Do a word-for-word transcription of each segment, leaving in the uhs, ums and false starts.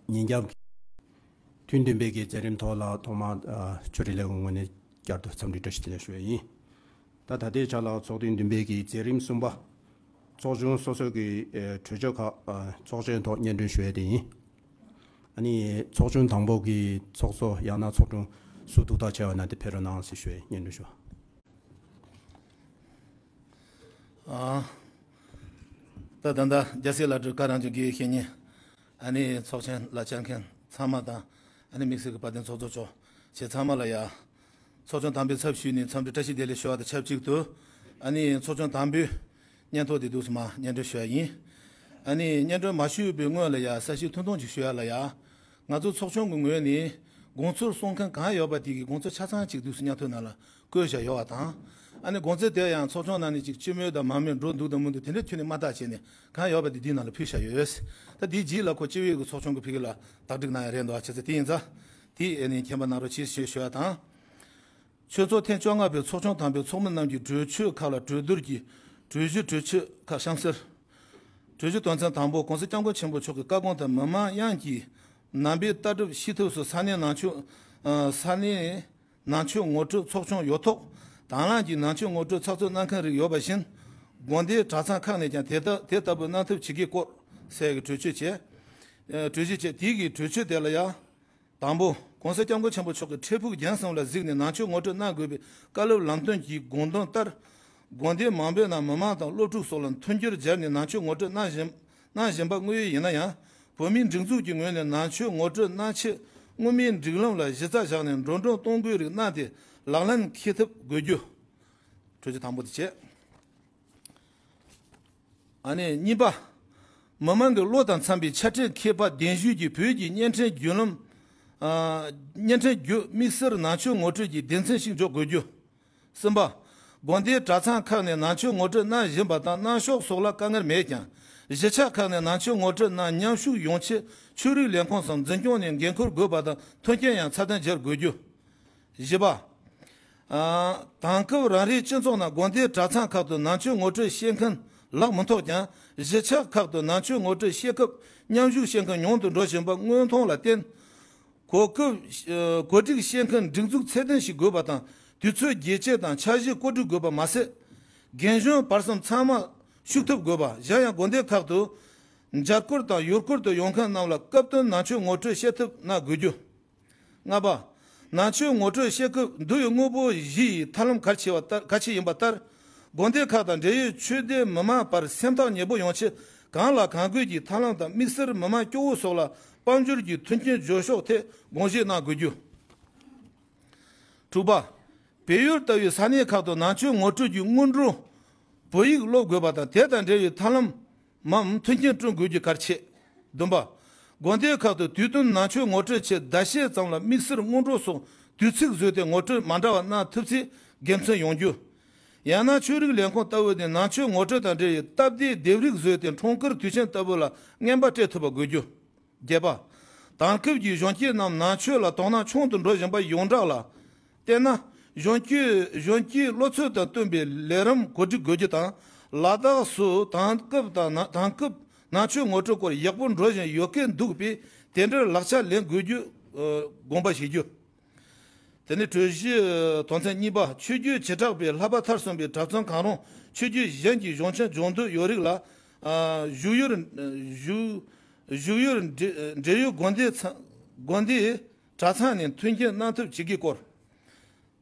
ཉིན་རྒྱབ་ཀྱི་ཐུན་བདུན་པའི་གི་མཛད་རིམ་ཐོག་ལ་ཐོག་མར་ཨ་ཆོས་རིག་ལས་ཁུངས་ངོས་ནས་བསྐྱར་དུ་འཚམས་འདྲི་བཀྲ་ཤིས་བདེ་ལེགས་ཞུ་ཡ་ཡིན། ད་ད་ལྟའི་ཆ་ལ་ཚོགས་ཐུན་བདུན་པའི་གི་མཛད་རིམ་གསུམ་པ། ཚོགས་ཆུང་སོ་སོའི་གི་ཨེ་གྲོས་ཆོད་ཁག་ཨ་ཚོགས་ཆེན་ཐོག་སྙན་སྒྲོན་ཞུ་ཡ་དེ་ཡིན། ཨ་ནི་ཚོགས་ཆུང་དང་པོ་གི་ཚོགས་གཙོ་ཡང་ན་ཚོགས་དྲུང་སུ་ཐུགས་ཐག་ཆེ་བ་ན་དེ་ཕེབས་རོགས་གནང་ཟེར་ཞུ་ཡ་སྙན་སྒྲོན་ཞུ། ཨ། ད་ད་ལྟ་རྒྱལ་སྲས་བླ་སྤྲུལ་བཀའ་དྲིན་ཅན་གྱི་བཤེས་གཉེན། ཨ་ནི་ཚོགས་ཆེན་ལ་བཅར་མཁན་ཚང་མ་དང་། ཨ་ནི་དམིགས་བསལ་གྱི་དཔལ་ལྡན་ཚོགས་གཙོ་མཆོག་བཅས་ཚང་མ་ལ་ཡ། ཚོགས་ཆུང་དང་པོའི་ཚབ་ཞུས་ནས་འཚམས་འདྲི་བཀྲ་ཤིས་བདེ་ལེགས་ཞུ་བ་དང་ཆབས་ཅིག་ཏུ། ཨ་ནི་ཚོགས་ཆུང་དང་པོའི་སྙན་ཐོ་དེ་འདུག་སེ་མར་སྙན་སྒྲོན་ཞུ་ཡ་ཡིན། ཨ་ནི་སྙན་སྒྲོན་མ་ཞུས་པའི་སྔོན་ལ་ཡ་གསལ་བཤད་ཐུང་ཐུང་ཅིག་ཞུ་ཡ་ལ་ཡ། ང་ཚོ་ཚོགས་ཆུང་གི་ངོས་ནས་དགོངས་ཚུལ་གསུང་མཁན་གང་ཡོད་པ་དེ་གི་དགོངས་ཚུལ་ཆ་ཚང་ཅིག་འདུག་སེ་སྙན་ཐོའི་ནང་ལ་བཀོད་བཞག་ཡོད་པ་དང་། ཨ་ནི་དགོངས་ཚུལ་དེ་ཡང་ཚོགས་ཆུང་ནང་ནས་ཅིག་སྤྱི་མོས་དང་མང་མོས་འགྲོ་འདུག་དང་མི་འདུག་དེ་འདྲ་ཁྱོན་ནས་མ་བརྟག་བྱས་ནས་གང་ཡོད་པ་དེ་འདིའི་ནང་ལ་ཕུལ་བཞག་ཡོད། ད་དེའི་རྗེས་ལ་ཁོ་སྤྱི་བའི་གི་ཚོགས་ཆུང་གི་ཕ་གི་ལ་བརྡ་སྤྲོད་གནང་ཡ་རེད་འདུག་ཨ། བྱས་ཙང་དེ་ཡིན་ཙང་། དེ་ཨ་ནི་མཁྱེན་པ་གནང་རོགས་གྱིས་ཞེས་ཞུ་ཡ་དང་། ཆོས་ཚོགས་ཐེངས་བཅོ་ལྔ་པའི་ཚོགས་ཆུང་དང་པོའི་ཚོགས་མི་རྣམས་ཀྱི་གྲོས་ཆོད་ཁག་ལ་གྲོས་བསྡུར་གྱིས་གྲོས་གཞི་གྲོས་ཆོད་ཁག་གཤམ་གསལ། གྲོས་གཞི་དོན་ཚན་དང་པོ། ༸གོང་ས་༸སྐྱབས་མགོན་ཆེན་པོ་མཆོག་གི་བཀའ་དགོངས་དང་མི་མང་དབྱངས་ཀྱི་ནང་པའི་ལྟ་གྲུབ་ཤེས་ཐབས་སུ་ས་གནས་ནང་ཆོས་ཨ་ས་གནས་ནང་ཆོས་ངོ་སྤྲོད་ཚོགས་ཆུང་ཡོད་ཐོག་དང་བླངས་ཀྱིས་ནང་ཆོས་ངོ་སྤྲོད་ཚགས་ཚུད་གནང་མཁན་རིགས་ཡོད་པ་བཞིན། དགོན་སྡེའི་གྲྭ་ཚང་ཁག་ནས་ཀྱང་དེ་ལྟ་དེ་ལྟ་བུ་གནང་ཐབས་བྱེད་ཀྱི་སྐོར་གསལ་གྱི་གྲོས་ཆོད་བྱས། ཨ་གྲོས་གཞི་བྱས། དེའི་གི་གྲོས་ཆོད་དེ་ལ་ཡང་། དང་པོ། ༸གོང་ས་༸སྐྱབས་མགོན་ཆེན་པོ་མཆོག་གི་འཕྲལ་ཕུགས་རྒྱང་གསུམ་ལ་གཟིགས་ནས་ནང་ཆོས་ངོ་སྤྲོད་གནང་དགོས་པའི་བཀའ་སློབ་ལམ་སྟོན་གྱི་དགོངས་དོན་ལྟར། དགོན་སྡེ་མང་པོའི་ནང་མི་མང་དང་སློབ་ཕྲུག་སོགས་ལ་མཐུན་འགྱུར་སྦྱར་ནས་ནང་ཆོས་ངོ་སྤྲོད་གནང་བཞིན་གནང་བཞིན་པ་དངོས་ཡོད་ཡིན་ན་ཡང་། བོད་མིའི་སྒྲིག་འཛུགས་ཀྱི་ངོས་ནས་ནང་ཆོས་ངོ་སྤྲོད་གནང་ཆེད་སྔོན་མའི་སྒྲིག་ལམ་ལ་གཞི་རྩ་བཞག་ནས་འགྲོ་གྲོན་གཏོང་དགོས་རིགས་གནང་སྟེ་ལག་ལེན་འཁེལ་ཐབས་དགོས་རྒྱུ། གྲོས་ཆོད་དང་པོ་དེ་བྱས། ཨ་ནི་གཉིས་པ། མི་མང་གི་བློ་དང་འཚམ་པའི་ཆ་འཕྲིན་ཁྱད་པར་ལྡན་ཤོས་ཀྱི་བོད་ཀྱི་བརྙན་འཕྲིན་བརྒྱུད་ལམ། ཨ་བརྙན་འཕྲིན་བརྒྱུད་དམིགས་བསལ་ནང་ཆོས་ངོ་སྤྲོད་ཀྱི་སྡེ་ཚན་ཞིག་འཇོག་དགོས་རྒྱུ། གསུམ་པ། དགོན་སྡེའི་གྲྭ་ཚང་ཁག་ནས་ནང་ཆོས་ངོ་སྤྲོད་གནང་བཞིན་པ་དང་གནང་ཕྱོགས་སོགས་ལ་དཀའ་ངལ་མེད་ཀྱང་། གཞིས་ཆགས་ཁག་ནས་ནང་ཆོས་ངོ་སྤྲོད་གནང་མཉམ་ཞུགས་ཡོང་ཆེད་ཆོས་རིག་ལས་ཁུངས་སམ་འཛིན་སྐྱོང་ནས་འགན་འཁུར་དགོས་པ་དང་མཐུན་རྐྱེན་ཡང་ཚད་ལྡན་སྦྱར་དགོས་རྒྱུ། བཞི་པ། ཨ་དེང་སྐབས་རང་རེའི་སྤྱི་ཚོགས་ནང་དགོན་སྡེའི་གྲྭ་ཚང་ཁག་ཏུ་ནང་ཆོས་ངོ་སྤྲོད་བྱེད་མཁན་ལག་མི་ཐོགས་ཀྱང་། གཞིས་ཆགས་ཁག་ཏུ་ནང་ཆོས་ངོ་སྤྲོད་བྱེད་སྐབས་མཉམ་ཞུགས་བྱེད་མཁན་ཉུང་དུ་འགྲོ་བཞིན་པ་དངོས་མཐོང་ལ་བརྟེན། གོ་སྐབས་ཨ་གོ་སྒྲིག་བྱེད་མཁན་སྒྲིག་འཛུགས་ཚད་ལྡན་ཞིག་དགོས་པ་དང་། དུས་ཚོད་རྒྱས་བཅད་དང་འཆར་གཞི་བཀོད་སྒྲིག་དགོས་པ་མ་ཟད། རྒན་གཞོན་བར་གསུམ་ཚང་མ་ཞུགས་ཐུབ་དགོས་པ། གཞན་ཡང་དགོན་སྡེ་ཁག་ཏུ་མཇལ་སྐོར་དང་ཡུལ་སྐོར་དུ་ཡོང་མཁན་རྣམས་ལ་སྐབས་བསྟུན་ནང་ཆོས་ངོ་སྤྲོད་བྱེད་ཐབས་གནང་དགོས་རྒྱུ། ལྔ་པ། ནང་ཆོས་ངོ་སྤྲོད་བྱེད་སྐབས་འདུ་ཡི་དངོས་པོ་བཞི་ཡི་ཐབས་ལམ་གལ་ཆེ་བ་ལྟར་གལ་ཆེ་ཡིན་པ་ལྟར། དགོན་སྡེ་ཁག་དང་འབྲེལ་ཡོད་ཆོས་སྡེ་མི་མང་བར་སེམས་ཐག་ཉེ་པོ་ཡོང་ཆེད་གང་ལ་གང་དགོས་ཀྱི་ཐབས་ལམ་དང་དམིགས་བསལ་མི་མང་སྐྱོ་བོ་སོགས་ལ་དཔལ་འབྱོར་གྱི་མཐུན་རྐྱེན་སྦྱོར་ཤོག་ཐད་དགོངས་བཞེས་གནང་དགོས་རྒྱུ། དྲུག་པ། བལ་ཡུལ་ལྟ་བུའི་ས་གནས་ཁག་ཏུ་ནང་ཆོས་ངོ་སྤྲོད་ཀྱི་སྔོན་འགྲོ་བོད་ཡིག་སློབ་དགོས་པ་དང་དེ་དང་འབྲེལ་བའི་ཐབས་ལམ། མམ་མཐུན་རྐྱེན་བསྐྲུན་དགོས་རྒྱུ་གལ་ཆེ། བདུན་པ། དགོན་སྡེ་ཁག་ཏུ་དུས་བསྟུན་ནང་ཆོས་ངོ་སྤྲོད་ཆེད་ཟླ་ཤས་ཙམ་ལ་དམིགས་བསལ་སྔོན་འགྲོ་སོགས་དུས་ཚིགས་བཟོས་ཏེ་ངོ་སྤྲོད་མ་འདྲ་བ་གནང་ཐུབ་ཚེ་དགེ་མཚན་ཡོང་རྒྱུ། ཡང་ན་ཆོས་རིག་ལས་ཁུངས་ལྟ་བུ་ནས་ནང་ཆོས་ངོ་སྤྲོད་དང་འབྲེལ་བའི་སྟབས་བདེའི་ལྡེབས་རིས་བཟོས་ཏེ་འཁྲུངས་སྐར་དུས་ཆེན་ལྟ་བུ་ལ་རྔན་པ་སྤྲད་ཐུབ་པ་དགོས་རྒྱུ། བརྒྱད་པ། དེང་སྐབས་ཀྱི་གཞོན་སྐྱེས་རྣམས་ནང་ཆོས་ལ་དོ་སྣང་ཆུང་དུ་འགྲོ་བཞིན་པ་ཡོངས་གྲགས་ལ། བལྟས་ན། གཞོན་སྐྱེས་གཞོན་སྐྱེས་བློ་ཚོད་དང་བསྟུན་པའི་ལས་རིམ་གོ་སྒྲིག་དགོས་རྒྱུ་དང་། ལ་དྭགས་སུ་དེང་སྐབས་དང་ན་དེང་སྐབས་ནང་ཆོས་ངོ་སྤྲོད་སྐོར་ཡག་པོ་འགྲོ་བཞིན་ཡོད་སྐད་འདུག་པས་དེ་འདྲར་ལག་ཆ་ལེན་དགོས་རྒྱུ་ཨ་དགོངས་པ་བཞེས་རྒྱུ། དེ་ནས་གྲོས་གཞི་དོན་ཚན་གཉིས་པ། ཆོས་བརྒྱུད་བྱེ་བྲག་པའི་ལྷག་པ་མཐར་སོན་པའི་གྲྭ་བཙུན་གང་རུང་ཆོས་བརྒྱུད་གཞན་གྱི་གཞུང་ཆེན་སྦྱོང་འདོད་ཡོད་རིགས་ལ་ཨ་བཞུགས་ཡུལ་བཞུགས་བཞུགས་ཡུལ་འབྲེལ་འབྲེལ་ཡོད་དགོན་སྡེ་ཚང་དགོན་སྡེའི་གྲྭ་ཚང་ནས་མཐུན་རྐྱེན་གནང་ཐབས་བྱེད་ཀྱི་སྐོར།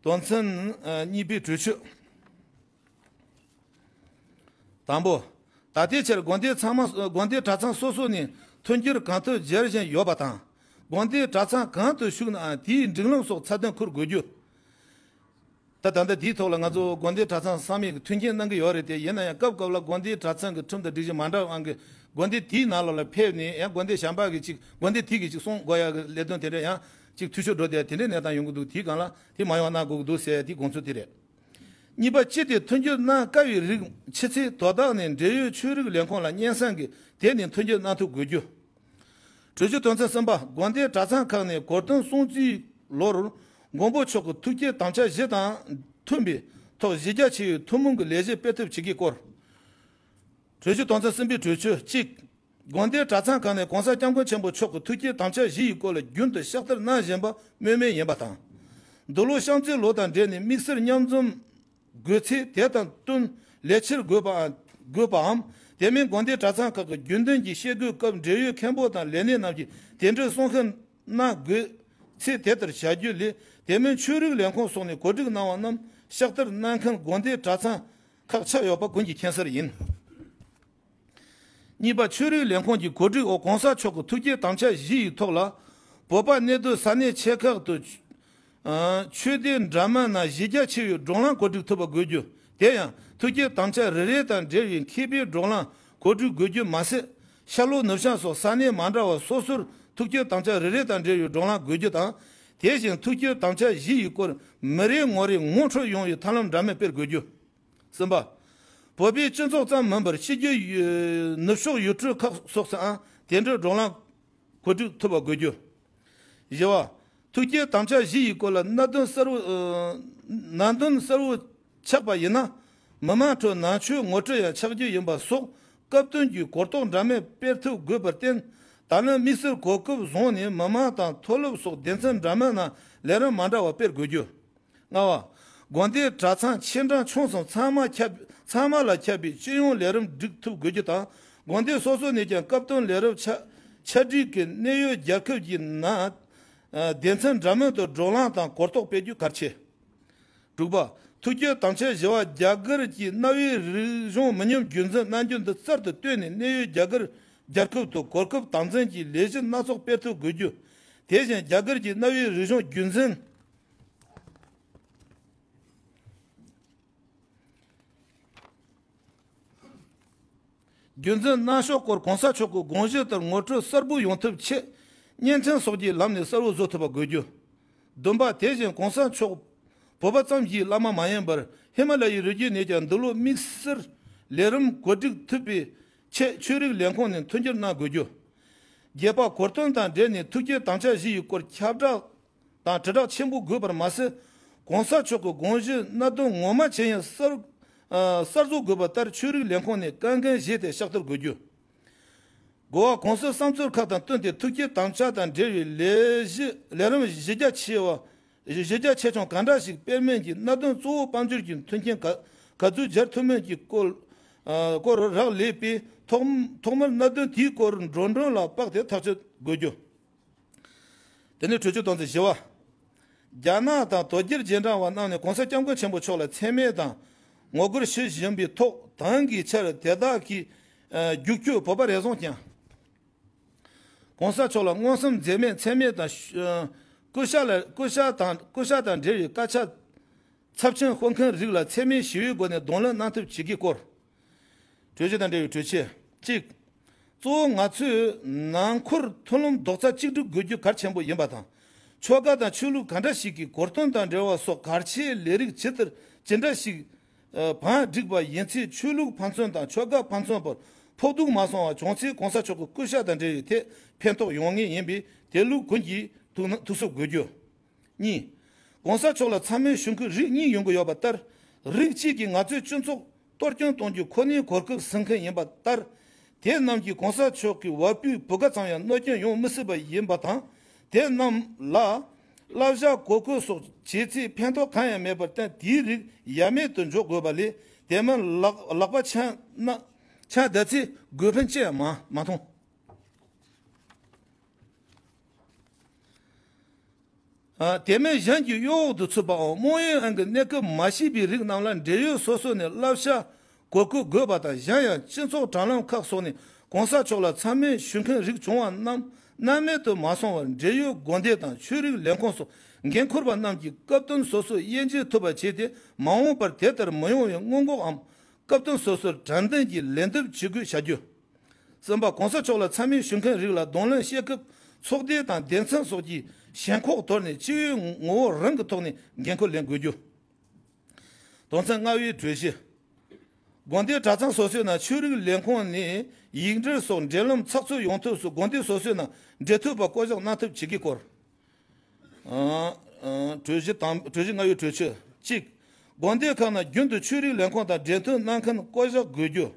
དོན་ཚན་ཨ་གཉིས་པའི་གྲོས་ཆོད། དང་པོ། ད་ལྟའི་ཆར་དགོན་སྡེ་ཚང་མ་དགོན་སྡེ་གྲྭ་ཚང་སོ་སོ་ནས་མཐུན་འགྱུར་གང་ཐུབ་སྦྱར་བཞིན་ཡོད་པ་དང་། དགོན་སྡེའི་གྲྭ་ཚང་གང་དུ་བཞུགས་ནའང་དེའི་སྒྲིག་ལམ་སོགས་ཚད་ལྡན་འཁུར་དགོས་རྒྱུ། ད་ད་ལྟ་དེའི་ཐོག་ལ་ང་ཚོ་དགོན་སྡེ་གྲྭ་ཚང་ཚང་མས་མཐུན་རྐྱེན་གནང་གི་ཡོད་རེད་དེ། ཡིན་ན་ཡང་སྐབས་སྐབས་ལ་དགོན་སྡེའི་གྲྭ་ཚང་གི་ཁྲིམས་དང་སྒྲིག་གཞི་མ་འདྲ་བའང་གི་དགོན་སྡེ་དེའི་ནང་ལོགས་ལ་ཕེབས་ནས་ཡང་དགོན་སྡེ་གཞན་པ་གི་ཅིག་དགོན་སྡེ་དེ་གི་ཅིག་གསུང་དགོས་ཡ་གི་ལས་དོན་དེ་འདྲ་ཡང་ཅིག་འཐུས་ཤོར་འགྲོ་བསྡད་དེ་འདྲའི་གནས་སྟངས་ཡོང་གི་འདུག་དེའི་སྒང་ལ་དེ་མ་ཡོང་གནང་དགོས་ཀྱི་འདུག་ཟེར་དེ་དགོངས་ཚུལ་དེ་རེད། གཉིས་པ། སྤྱི་དེ་མཐུན་འགྱུར་གནང་དཀའ་བའི་རིགས་མཆིས་ཚེ་དོ་བདག་ནས་འབྲེལ་ཡོད་ཆོས་རིག་ལས་ཁུངས་ལ་སྙན་སེང་གིས་དེ་ནས་མཐུན་འགྱུར་གནང་ཐུབ་དགོས་རྒྱུ། གྲོས་གཞི་དོན་ཚན་གསུམ་པ། དགོན་སྡེ་གྲྭ་ཚང་ཁག་ནས་གོ་སྟོན་སྲུང་བརྩིའི་ལོར་མགོན་པོ་མཆོག་གི་ཐུགས་བསྐྱེད་དམ་བཅའ་བཞི་དང་མཐུན་པའི་ཐོག་གཞི་རྒྱ་ཆེ་བའི་ཐུན་མོང་གི་ལས་གཞི་སྤེལ་ཐབས་བྱེད་ཀྱི་སྐོར། གྲོས་གཞི་དོན་ཚན་གསུམ་པའི་གྲོས་ཆོད་གཅིག། དགོན་སྡེ་གྲྭ་ཚང་ཁག་ནས་གོང་ས་སྐྱབས་མགོན་ཆེན་པོ་མཆོག་གི་ཐུགས་བསྐྱེད་དམ་བཅའ་བཞི་ཡི་སྐོར་ལ་རྒྱུན་དུ་ཕྱག་བསྟར་གནང་བཞིན་པ་སྨོས་མེད་ཡིན་པ་དང་། འདི་ལོ་བྱམས་བརྩེའི་ལོ་དང་འབྲེལ་ནས་དམིགས་བསལ་མཉམ་འཛོམས་དགོས་ཚེ་དེ་དང་བསྟུན་ལས་འཆར་དགོས་པའམ་དགོས་པའམ། དེ་མིན་དགོན་སྡེ་གྲྭ་ཚང་ཁག་གི་རྒྱུན་ལྡན་གྱི་བཤད་སྒོའི་སྐབས་འབྲེལ་ཡོད་མཁན་པོ་དང་ལས་སྣེ་རྣམས་ཀྱིས་དེ་འདྲའི་གསུང་བཤད་གནང་དགོས་ཚེ་དེ་ལྟར་བྱ་རྒྱུ་ལས། དེ་མིན་ཆོས་རིག་ལས་ཁུངས་སོགས་ནས་གོ་སྒྲིག་གནང་བ་རྣམས་ཕྱག་བསྟར་གནང་མཁན་དགོན་སྡེ་གྲྭ་ཚང་ཁག་ཆགས་ཡོད་པ་ཀུན་གྱིས་མཁྱེན་གསལ་ཡིན། གཉིས་པ། ཆོས་རིག་ལས་ཁུངས་ཀྱི་གོ་སྒྲིག་འོག་གོང་ས་མཆོག་གི་ཐུགས་བསྐྱེད་དམ་བཅའ་བཞི་ཡི་ཐོག་ལ། བོད་པ་གནས་སྡོད་ས་གནས་ཆེ་ཁག་ཏུ། ཨ། ཆོས་སྡེ་འདྲ་མིན་སྣ་གཞི་རྒྱ་ཆེ་བའི་བགྲོ་གླེང་གོ་སྒྲིག་ཐུབ་པ་དགོས་རྒྱུ། དེ་ཡང་ཐུགས་བསྐྱེད་དམ་བཅའ་རེ་རེ་དང་འབྲེལ་བའི་མཁས་པའི་བགྲོ་གླེང་གོ་སྒྲིག་དགོས་རྒྱུ་མ་ཟད། ཤར་ལྷོ་ནུབ་བྱང་སོགས་ས་གནས་མ་འདྲ་བ་སོ་སོར་ཐུགས་བསྐྱེད་དམ་བཅའ་རེ་རེ་དང་འབྲེལ་བའི་བགྲོ་གླེང་དགོས་རྒྱུ་དང་། དེ་བཞིན་ཐུགས་བསྐྱེད་དམ་བཅའ་བཞི་ཡི་སྐོར་མི་རེ་ངོ་རེ་ངོ་འཕྲོད་ཡོང་བའི་ཐབས་ལམ་འདྲ་མིན་སྤེལ་དགོས་རྒྱུ། གསུམ་པ། བོད་པའི་སྤྱི་ཚོགས་ཙམ་མིན་པར་ཕྱི་རྒྱལ་ཡུ་ནུབ་ཕྱོགས་ཡུལ་གྲུ་ཁག་སོགས་སུའང་དེ་འདྲའི་བགྲོ་གླེང་གོ་སྒྲིག་ཐུབ་པ་དགོས་རྒྱུ། བཞི་བ། ཐུགས་བསྐྱེད་དམ་བཅའ་བཞི་ཡི་སྐོར་ལ་གནད་དོན་གསལ་བོ། ཨ། གནད་དོན་གསལ་བོ་ཆགས་པ་ཡིན་ན། མི་མང་ཁྲོད་ནང་ཆོས་ངོ་སྤྲོད་ཡང་ཆགས་རྒྱུ་ཡིན་པ་སོགས་སྐབས་བསྟུན་གྱི་གོ་རྟོགས་འདྲ་མིན་སྤེལ་ཐུབ་དགོས་པར་བརྟེན། ད་ལན་དམིགས་བསལ་གོ་སྐབས་བཟུང་ནས་མི་མང་དང་མཐོ་སློབ་སོགས་སྡེ་ཚན་འདྲ་མིན་ནང་ལས་རིམ་མ་འདྲ་བ་སྤེལ་དགོས་རྒྱུ། ལྔ་བ། དགོན་སྡེ་གྲྭ་ཚང་ཆེ་འབྲིང་ཆུང་གསུམ་ཚང་མ་ཁྱབ་ཚང་མ་ལ་ཁྱབ་པའི་སྤྱི་ཡོངས་ལས་རིམ་སྒྲིག་ཐུབ་དགོས་རྒྱུ་དང་། དགོན་སྡེ་སོ་སོ་ནས་ཀྱང་སྐབས་བསྟུན་ལས་རིམ་ཆ་ཆ་སྒྲིག་གིས་གནད་ཡོད་རྒྱལ་ཁབ་ཀྱི་ནང་སྡེ་ཚན་འདྲ་མིན་དུ་བགྲོ་གླེང་དང་གོ་རྟོགས་སྤེལ་རྒྱུ་གལ་ཆེ། དྲུག་པ། ཐུགས་བསྐྱེད་དམ་བཅའ་བཞི་བ་རྒྱ་གར་གྱི་གནའ་བོའི་རིག་གཞུང་མི་ཉམས་རྒྱུན་འཛིན་གནང་རྒྱུ་འདི་རྩལ་དུ་བཏོན་ནས་གནད་ཡོད་རྒྱ་གར་རྒྱལ་ཁབ་ཏུ་གོ་སྐབས་དམ་འཛིན་གྱི་ལས་གཞི་སྣ་ཚོགས་སྤེལ་ཐུབ་དགོས་རྒྱུ། དེ་བཞིན་རྒྱ་གར་གྱི་གནའ་བོའི་རིག་གཞུང་རྒྱུན་འཛིན། རྒྱུན་འཛིན་གནང་ཕྱོགས་སྐོར་གོང་ས་མཆོག་གི་དགོངས་གཞི་ལྟར་ངོ་སྤྲོད་གསལ་པོ་ཡོང་ཐབས་ཆེད་བརྙན་འཕྲིན་སོགས་ཀྱི་ལམ་ནས་གསལ་བོ་བཟོ་ཐུབ་པ་དགོས་རྒྱུ། བདུན་པ། དེ་བཞིན་གོང་ས་མཆོག་བོད་པ་ཙམ་གྱི་བླ་མ་མ་ཡིན་པར་ཧི་མ་ལ་ཡའི་རི་རྒྱུད་ནས་ཀྱང་འདི་ལོ་དམིགས་བསལ་ལས་རིམ་གོ་སྒྲིག་ཐུབ་པའི་ཆེད་ཆོས་རིག་ལས་ཁུངས་ནས་མཐུན་འགྱུར་གནང་དགོས་རྒྱུ། བརྒྱད་པ། གོ་སྟོན་དང་འབྲེལ་ནས་ཐུགས་བསྐྱེད་དམ་བཅའ་བཞི་ཡི་སྐོར་ཁྱབ་བསྒྲགས་དང་དྲིལ་བསྒྲགས་ཆེན་པོ་དགོས་པར་མ་ཟད། གོང་ས་མཆོག་གི་དགོངས་གཞི་གནད་དོན་ངོ་མ་ཇི་ཡིན་གསལ་ཨ་གསལ་བཟོ་དགོས་པ་ལྟར་ཆོས་རིག་ལས་ཁུངས་ནས་དཀའ་འགན་བཞེས་ཏེ་ཕྱག་བསྟར་དགོས་རྒྱུ། དགུ་བ། གོང་ས་གསུམ་མཆོག་ཁག་དང་བསྟུན་ཏེ་ཐུགས་བསྐྱེད་དམ་བཅའ་དང་འབྲེལ་བའི་ལས་གཞི་ལས་རིམ་གཞི་རྒྱ་ཆེ་བ་གཞི་རྒྱ་ཆེ་ཆུང་གང་འདྲ་ཞིག་སྤེལ་མིན་གྱི་གནད་དོན་གཙོ་བོ་དཔལ་འབྱོར་གྱི་མཐུན་རྐྱེན་ག་ག་ཚོད་སྦྱར་ཐུབ་མིན་གྱི་སྐོར་ཨ་སྐོར་རག་ལས་པས། ཐོག་ཐོག་མར་གནད་དོན་དེའི་སྐོར་འགྲོ་གྲོན་ལ་དཔག་སྟེ་ཐག་གཅོད་དགོས་རྒྱུ། དེ་ནས་གྲོས་ཆོད་དོན་ཚན་བཞི་བ། རྒྱ་ནག་དང་དོལ་རྒྱལ་རྗེས་འབྲང་བ་རྣམས་ནས་གོང་ས་སྐྱབས་མགོན་ཆེན་པོ་མཆོག་ལ་མཚན་སྨད་དང་ངོ་རྒོལ་ཞུ་བཞིན་པའི་ཐོག་དེང་གི་ཆར་དེ་དག་གི་ཨ་རྒྱུག་ཁྱུ་བོད་པ་རེ་ཟུང་བསྐྱངས། གོང་ས་མཆོག་ལ་མངོན་སུམ་འཛེམ་མེད་མཚན་སྨད་དང་ཤུ་ཨ་སྐུ་ཤ་ལ་སྐུ་ཤ་དང་སྐུ་ཤ་དང་འབྲེལ་བའི་སྐད་ཆ་ཚབས་ཆེན་ཤོད་མཁན་རིགས་ལ་མཚན་སྨད་ཞི་བའི་སྒོ་ནས་གདོང་ལེན་གནང་ཐབས་བྱེད་ཀྱི་སྐོར། གྲོས་གཞི་དང་འབྲེལ་བའི་གྲོས་ཆོད། གཅིག་གཙོ་བོ་ང་ཚོས་ནང་ཁུལ་མཐུན་ལམ་རྡོག་རྩ་གཅིག་སྒྲིལ་དགོས་རྒྱུ་གལ་ཆེན་པོ་ཡིན་པ་དང་། ཆོལ་ཁ་དང་ཆོས་ལུགས་ག་འདྲ་ཞིག་གི་གོ་སྟོན་དང་འབྲེལ་བ་སོགས་གལ་ཆེའི་ལས་རིགས་ཇི་ལྟར་ཇི་འདྲ་ཞིག་བང་བསྒྲིགས་པ་ཡིན་ཚེ་ཆོས་ལུགས་ཕན་ཚུན་དང་ཆོལ་ཁ་ཕན་ཚུན་བར་ཕོག་ཐུག་མ་སོང་བ་བྱུང་ཚེ་གོང་ས་མཆོག་གི་སྐུ་ཤ་དང་འབྲེལ་བའི་ཐད་ཕན་ཐོགས་ཡོང་ངེས་ཡིན་པས་དེ་ལུགས་ཀུན་གྱིས་ཐུགས་ཐུགས་གཟབ་དགོས་རྒྱུ། གཉིས། གོང་ས་མཆོག་ལ་མཚན་སྨད་ཞུ་མཁན་རིགས་གཉིས་ཡོང་གི་ཡོད་པ་ལྟར། རིགས་གཅིག་གིས་ང་ཚོའི་སྤྱི་ཚོགས་གཏོར་སྐྱོན་གཏོང་རྒྱུ་ཁོ་ནའི་གོ་སྐབས་ཟིན་མཁན་ཡིན་པ་ལྟར། དེ་རྣམས་ཀྱིས་གོང་ས་མཆོག་གི་བ་སྤུའི་བུ་ག་ཙམ་ཡང་གནོད་སྐྱོན་ཡོང་མི་སྲིད་པ་ཡིན་པ་དང་། དེ་རྣམས་ལ་བསླབ་བྱ་གོ་བཀོད་སོགས་བྱས་ཚེ་ཕན་ཐོགས་གང་ཡང་མེད་པར་བརྟེན་དེའི་རིགས་ཡ་མེད་དུ་འཇོག་དགོས་པ་ལས། དེ་མིན་ལག་ལག་པ་འཆང་ན་འཆང་བསྡད་ཚེ་དགོས་ཕན་ཅི་ཡང་མ་མ་མཐོང་། ཨ། དེ་མིན་གཞན་གྱི་གཡོ་འོག་ཏུ་ཚུད་པའམ་རྨོངས་ཡངས་ཀྱི་གནས་སྐབས་མ་ཤེས་པའི་རིགས་རྣམས་ལ་འབྲེལ་ཡོད་སོ་སོ་ནས་བསླབ་བྱ་གོ་བཀོད་དགོས་པ་དང་། གཞན་ཡང་སྤྱི་ཚོགས་དྲ་ལམ་ཁག་སོགས་ནས་གོང་ས་མཆོག་ལ་མཚན་སྨད་ཞུ་མཁན་རིགས་བྱུང་བ་རྣམས་སྣང་མེད་དུ་མ་སོང་བར་འབྲེལ་ཡོད་དགོན་སྡེ་དང་ཆོས་རིག་ལས་ཁུངས་སོགས་འགན་འཁུར་བ་རྣམས་ཀྱིས་སྐབས་བསྟུན་སོ་སོས་དབྱེ་འབྱེད་ཐུབ་པ་བྱས་ཏེ། མ་འོངས་པར་དེ་ལྟར་མི་ཡོང་བའི་སྔོན་འགོག་འམ་སྐབས་བསྟུན་སོ་སོར་དྲན་རྟེན་གྱི་ལན་འདེབས་བྱེད་དགོས་བྱ་རྒྱུ། གསུམ་པ། གོང་ས་མཆོག་ལ་མཚན་སྨད་ཞུ་མཁན་རིགས་ལ་གདོང་ལེན་བྱེད་སྐབས་ཚོགས་སྡེ་དང་སྡེ་ཚན་སོགས་ཀྱིས་ཞེན་ཁོག་དོར་ནས་སྤྱི་བའི་ངོ་བོ་རང་གི་ཐོག་ནས་འགན་ཁུར་ལེན་དགོས་རྒྱུ། དོན་ཚན་ལྔ་པའི་གྲོས་གཞི། དགོན་སྡེ་གྲྭ་ཚང་སོ་སོའི་ནང་ཆོས་རིག་ལས་ཁུངས་ནས་ཡིག་འབྲེལ་སོགས་འབྲེལ་ལམ་ཚགས་ཚུད་ཡོང་ཐབས་སུ་དགོན་སྡེ་སོ་སོའི་ནང་འབྲེལ་མཐུད་པ་བསྐོ་གཞག་གནང་ཐབས་བྱེད་ཀྱི་སྐོར། ཨང་། ཨང་། གྲོས་གཞི་དང་། གྲོས་གཞི་ལྔ་པའི་གྲོས་ཆོད། གཅིག་དགོན་སྡེ་ཁག་ནང་རྒྱུན་དུ་ཆོས་རིག་ལས་ཁུངས་དང་འབྲེལ་མཐུད་གནང་མཁན་བསྐོ་གཞག་དགོས་རྒྱུ།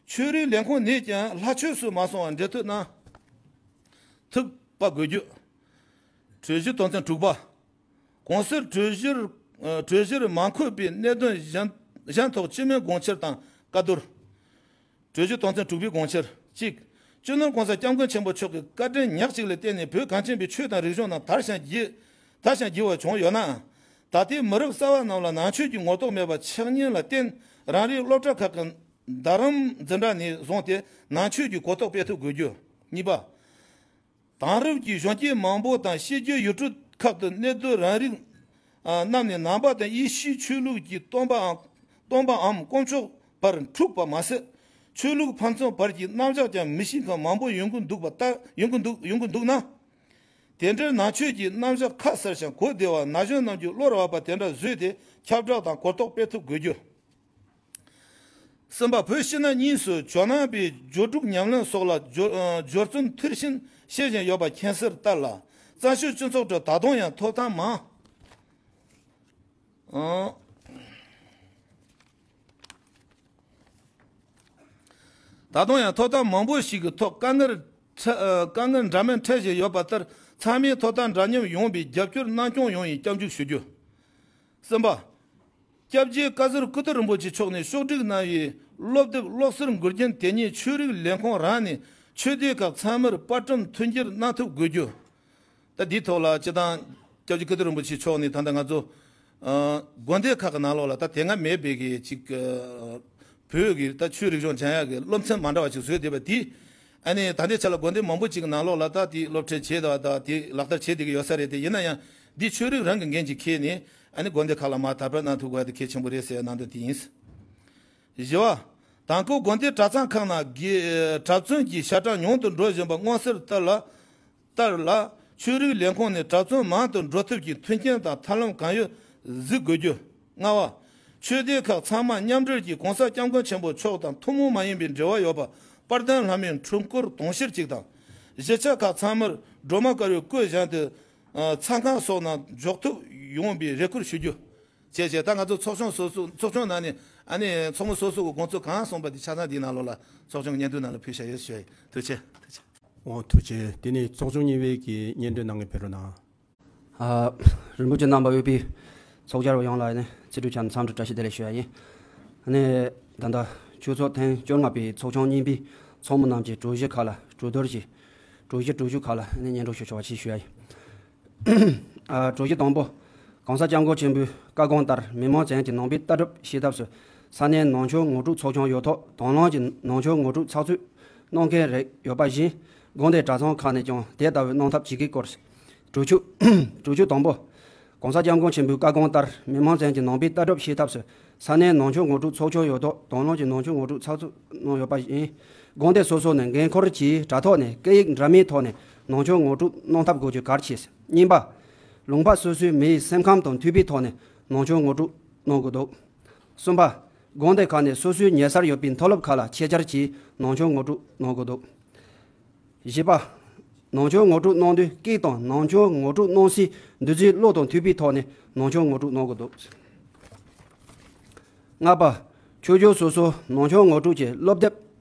ཆོས་རིག་ལས་ཁུངས་ནས་ཀྱང་ལྷག་ཆོས་སུ་མ་སོང་བར་འབྲེལ་མཐུད་གནང་ཐུབ་པ་དགོས་རྒྱུ། གྲོས་གཞི་དོན་ཚན་དྲུག་པ། གོང་གསལ་གྲོས་གཞིར་ཨ་གྲོས་གཞིར་མ་འཁོད་པའི་གནད་དོན་གཞན་གཞན་ཐོག་སྤྱི་མོས་དགོངས་འཆར་དང་བཀའ་བསྡུར། གྲོས་གཞི་དོན་ཚན་དྲུག་པའི་དགོངས་འཆར། གཅིག་སྤྱི་ནོར་༸གོང་ས་༸སྐྱབས་མགོན་ཆེན་པོ་མཆོག་གི་བཀའ་དྲིན་ཉག་གཅིག་ལ་བརྟེན་ནས་བོད་གངས་ཅན་པའི་ཆོས་དང་རིག་གཞུང་རྣམས་དར་ཞིང་རྒྱས་དར་ཞིང་རྒྱས་པ་བྱུང་ཡོད་ནའང་། ད་ལྟའི་མི་རབས་གསར་བ་རྣམས་ལ་ནང་ཆོས་ཀྱི་ངོ་ཐོག་མེད་པ་ཆགས་ཉེན་ལ་བརྟེན། རང་རེའི་སློབ་གྲྭ་ཁག་གི་རྡ་རམ་འཛིན་གྲྭ་ནས་བཟུང་སྟེ་ནང་ཆོས་ཀྱི་གོ་རྟོགས་སྤེལ་ཐུབ་དགོས་རྒྱུ། གཉིས་པ། དེང་རབས་ཀྱི་གཞོན་སྐྱེས་མང་པོ་དང་བཤད་རྒྱུད་ཡུལ་གྲུ་ཁག་ཏུ་གནས་སྡོད་རང་རིགས་ཨ་རྣམས་ནས་ནང་པ་དང་ཡེ་ཤུའི་ཆོས་ལུགས་ཀྱི་སྟོན་པའམ་སྟོན་པའམ་དཀོན་མཆོག་བར་འཁྲུག་པ་མ་ཟད། ཆོས་ལུགས་ཕན་ཚུན་བར་གྱི་རྣམ་གཞག་ཀྱང་མི་ཤེས་མཁན་མང་པོ་ཡོང་གི་འདུག་པ་ལྟར་ཡོང་གི་འདུག་ཡོང་གི་འདུག་ན། དེ་འདྲའི་ནང་ཆོས་ཀྱི་རྣམ་གཞག་ཁ་གསལ་ཞིང་གོ་བདེ་བ་ན་གཞོན་རྣམས་ཀྱི་བློར་བབས་པ་དེ་འདྲ་བཟོས་ཏེ་ཁྱབ་བསྒྲགས་དང་གོ་རྟོགས་སྤེལ་ཐུབ་དགོས་རྒྱུ། གསུམ་པ། བོད་ཕྱི་ནང་གཉིས་སུ་ཇོ་ནང་པའི་སྦྱོར་དྲུག་ཉམས་ལེན་སོགས་ལ་སྦྱོར་ཨ་སྦྱོར་ཚུལ་མཐིལ་ཕྱིན་ཤེས་བཞིན་ཡོད་པ་མཁྱེན་གསལ་ལྟར་ལ། བཙན་བྱོལ་སྤྱི་ཚོགས་ཁྲོད་ད་དུང་ཡང་ཐོབ་ཐང་མང་ཨང་། ད་དུང་ཡང་ཐོབ་ཐང་མང་པོ་ཞིག་གི་ཐོག་དཀའ་ངལ་འཕྲད་ཨ་དཀའ་ངལ་འདྲ་མིན་འཕྲད་བཞིན་ཡོད་པ་ལྟར། ཚང་མས་ཐོབ་ཐང་འདྲ་མཉམ་ཡོང་བའི་རྒྱབ་སྐྱོར་གནང་སྐྱོང་ཡོང་བའི་སྐྱབས་འཇུག་ཞུ་རྒྱུ། གསུམ་པ། སྐྱབས་རྗེ་བཀའ་ཟུར་ཀིརྟི་རིན་པོ་ཆེ་མཆོག་ནས་ཕྱོགས་སྒྲིག་གནང་བའི་སློབ་དེབ་སློབ་གསར་འགུལ་རྐྱེན་དེ་ཉིད་ཆོས་རིག་ལས་ཁུངས་རང་ནས་ཆོས་སྡེ་ཁག་ཚང་མར་པར་སྐྲུན་མཐུན་འགྱུར་གནང་ཐུབ་དགོས་རྒྱུ། ད་འདིའི་ཐོག་ལ་སྤྱི་བཏང་སྐྱབས་རྗེ་ཀིརྟི་རིན་པོ་ཆེ་མཆོག་ནས་ད་ལྟ་ང་ཚོ་ཨ་དགོན་སྡེ་ཁག་གི་ནང་ལོགས་ལ་ད་དེ་སྔ་མེད་པའི་གི་ཅིག་ཨ་བོད་ཀྱི་ད་ཆོས་རིག་གཞུང་སྦྱང་ཡག་གི་སློབ་ཚན་མ་འདྲ་བ་ཅིག་བཟོས་བསྡད་པ་དེ། ཨ་ནི་ད་ལྟའི་ཆ་ལ་དགོན་སྡེ་མང་པོ་ཅིག་གི་ནང་ལོགས་ལ་ད་དེ་སློབ་ཁྲིད་བྱས་དང་ད་དེ་ལག་བསྟར་བྱས་བསྡད་ཀྱི་ཡོད་ས་རེད་དེ། ཡིན་ན་ཡང་འདི་ཆོས་རིག་རང་གི་འགན་ཅིག་འཁྱེར་ནས་ཨ་ནི་དགོན་སྡེ་ཁག་ལ་མར་དར་སྤེལ་གནང་ཐུབ་དགོས་ཡ་དེ་གལ་ཆེན་པོ་རེད་ཟེར་ཡ་ནང་དོན་དེ་ཡིན། བཞི་བ། དང་ཁུལ་དགོན་སྡེ་གྲྭ་ཚང་ཁག་ནང་གི་གྲྭ་བཙུན་གྱི་ཞལ་གྲངས་ཉུང་དུ་འགྲོ་བཞིན་པ་མངོན་གསལ་ལྟར་ལ། ལྟར་ལ། ཆོས་རིག་ལས་ཁུངས་ནས་གྲྭ་བཙུན་མང་དུ་འགྲོ་ཐབས་ཀྱི་མཐུན་རྐྱེན་དང་ཐབས་ལམ་གང་ཡོད་གཟིགས་དགོས་རྒྱུ། ལྔ་བ། ཆོས་སྡེ་ཁག་ཚང་མ་མཉམ་འབྲེལ་གྱིས་༸གོང་ས་༸སྐྱབས་མགོན་ཆེན་པོ་མཆོག་དང་ཐུན་མོང་མ་ཡིན་པའི་འབྲེལ་བ་ཡོད་པ་དཔལ་ལྡན་ལྷ་མོའི་འཁྲུངས་སྐོར་དུང་ཕྱུར་གཅིག་དང་། གཞིས་ཆགས་ཁག་ཚང་མར་སྒྲོལ་མ་དཀར་པོའི་སྐུ་བཞེངས་ཏེ་ཨ་ཚང་ཁང་སོགས་ནང་འཇོག་ཐུབ་ཡོང་བའི་རེ་སྐུལ་ཞུ་རྒྱུ། བྱས་བྱས་ད་ང་ཚོ་ཚོགས་ཆུང་སོ་སོ་ཚོགས་ཆུང་ནང་ནས་ཨ་ནི་ཚོགས་མི་སོ་སོ་གི་དགོངས་ཚུལ་གང་གསུངས་པ་དེ་ཆ་ཚང་འདིའི་ནང་ལོགས་ལ་ཚོགས་ཆུང་གི་སྙན་ཐོའི་ནང་ལ་ཕུལ་བཞག་ཡོད་ཞུ་ཡ་ཡིན། ཐུགས་རྗེ་ཆེ། ཐུགས་རྗེ་ཆེ། འོ་ཐུགས་རྗེ་ཆེ། དེ་ནས་ཚོགས་ཆུང་གཉིས་པའི་གི་སྙན་སྒྲོན་གནང་མཁན་ཕེབས་རོགས་གནང་། ཨ་རིན་པོ་ཆེ་རྣམ་པ་དབུས་པའི་ཚོགས་བཅར་བ་ཡོངས་ལ་ནི་རྩིས་སྤྲོད་བྱས་ནས་འཚམས་འདྲི་བཀྲ་ཤིས་བདེ་ལེགས་ཞུ་ཡ་ཡིན། ཨ་ནི་ད་ལྟ་ཆོས་ཚོགས་ཐེངས་བཅོ་ལྔ་པའི་ཚོགས་ཆུང་གཉིས་པའི་ཚོགས་མི་རྣམས་ཀྱི་གྲོས་གཞི་ཁག་ལ་གྲོས་བསྡུར་གྱིས་གྲོས་གཞི་གྲོས་ཆོད་ཁག་ལ་ནི་སྙན་སྒྲོན་ཞུ་ཆོག་པ་ཞིག་ཞུ་ཡ་ཡིན། ཨ་གྲོས་གཞི་དང་པོ། གོང་ས་སྐྱབས་མགོན་ཆེན་པོའི་བཀའ་དགོངས་ལྟར་མི་མང་ཚང་གི་ནང་པའི་ལྟ་གྲུབ་ཤེས་ཐབས་སུ་ས་གནས་ནང་ཆོས་ངོ་སྤྲོད་ཚོགས་ཆུང་ཡོད་ཐོག་དང་བླངས་ཀྱིས་ནང་ཆོས་ངོ་སྤྲོད་ཚགས་ཚུད་གནང་མཁན་རིགས་ཡོད་པ་བཞིན་དགོན་སྡེ་གྲྭ་ཚང་ཁག་ནས་ཀྱང་དེ་ལྟ་བུའི་གནང་ཐབས་བྱེད་དགོས་སྐོར། གྲོས་ཆོད། གྲོས་ཆོད་དང་པོ། གོང་ས་སྐྱབས་མགོན་ཆེན་པོའི་བཀའ་དགོངས་ལྟར་མི་མང་ཚང་གི་ནང་པའི་ལྟ་གྲུབ་ཤེས་ཐབས་སུ་ས་གནས་ནང་ཆོས་ངོ་སྤྲོད་ཚོགས་ཆུང་ཡོད་ཐོག་དང་བླངས་ཀྱིས་ནང་ཆོས་ངོ་སྤྲོད་ཚགས་ཚུད་གནང་ཡོད་པ་བཞིན་དགོན་སྡེ་སོ་སོ་ནས་འགན་འཁུར་གྱིས་དྲ་ཐོག་ནས་སྐད་ཡིག་འདྲ་མིན་ཐོག་ནས་ནང་ཆོས་ངོ་སྤྲོད་གནང་ཐབས་དགོས་རྒྱུ་གལ་ཆེ། གཉིས་པ། ལུང་པ་སོ་སོའི་མི་ཡི་སེམས་ཁམས་དང་མཐུན་པའི་ཐོག་ནས་ནང་ཆོས་ངོ་སྤྲོད་གནང་དགོས་འདུག་གསུམ་པ། དགོན་སྡེ་ཁག་ནས་སོ་སོའི་ཉེ་སར་ཡོད་པའི་མཐོ་སློབ་ཁག་ལ་ཆེད་བཅར་གྱིས་ནང་ཆོས་ངོ་སྤྲོད་གནང་དགོས་འདུག་བཞི་པ། ནང་ཆོས་ངོ་སྤྲོད་གནང་དུས་སྐད་དང་ནང་ཆོས་ངོ་སྤྲོད་གནང་སའི་འདུ་འཛིའི་བློ་དང་མཐུན་པའི་ཐོག་ནས་ནང་ཆོས་ངོ་སྤྲོད་གནང་དགོས་འདུག་ལྔ་པ། ཆོས་བརྒྱུད་སོ་སོ་ནང་ཆོས་ངོ་སྤྲོད་ཀྱི་སློབ་དེབ་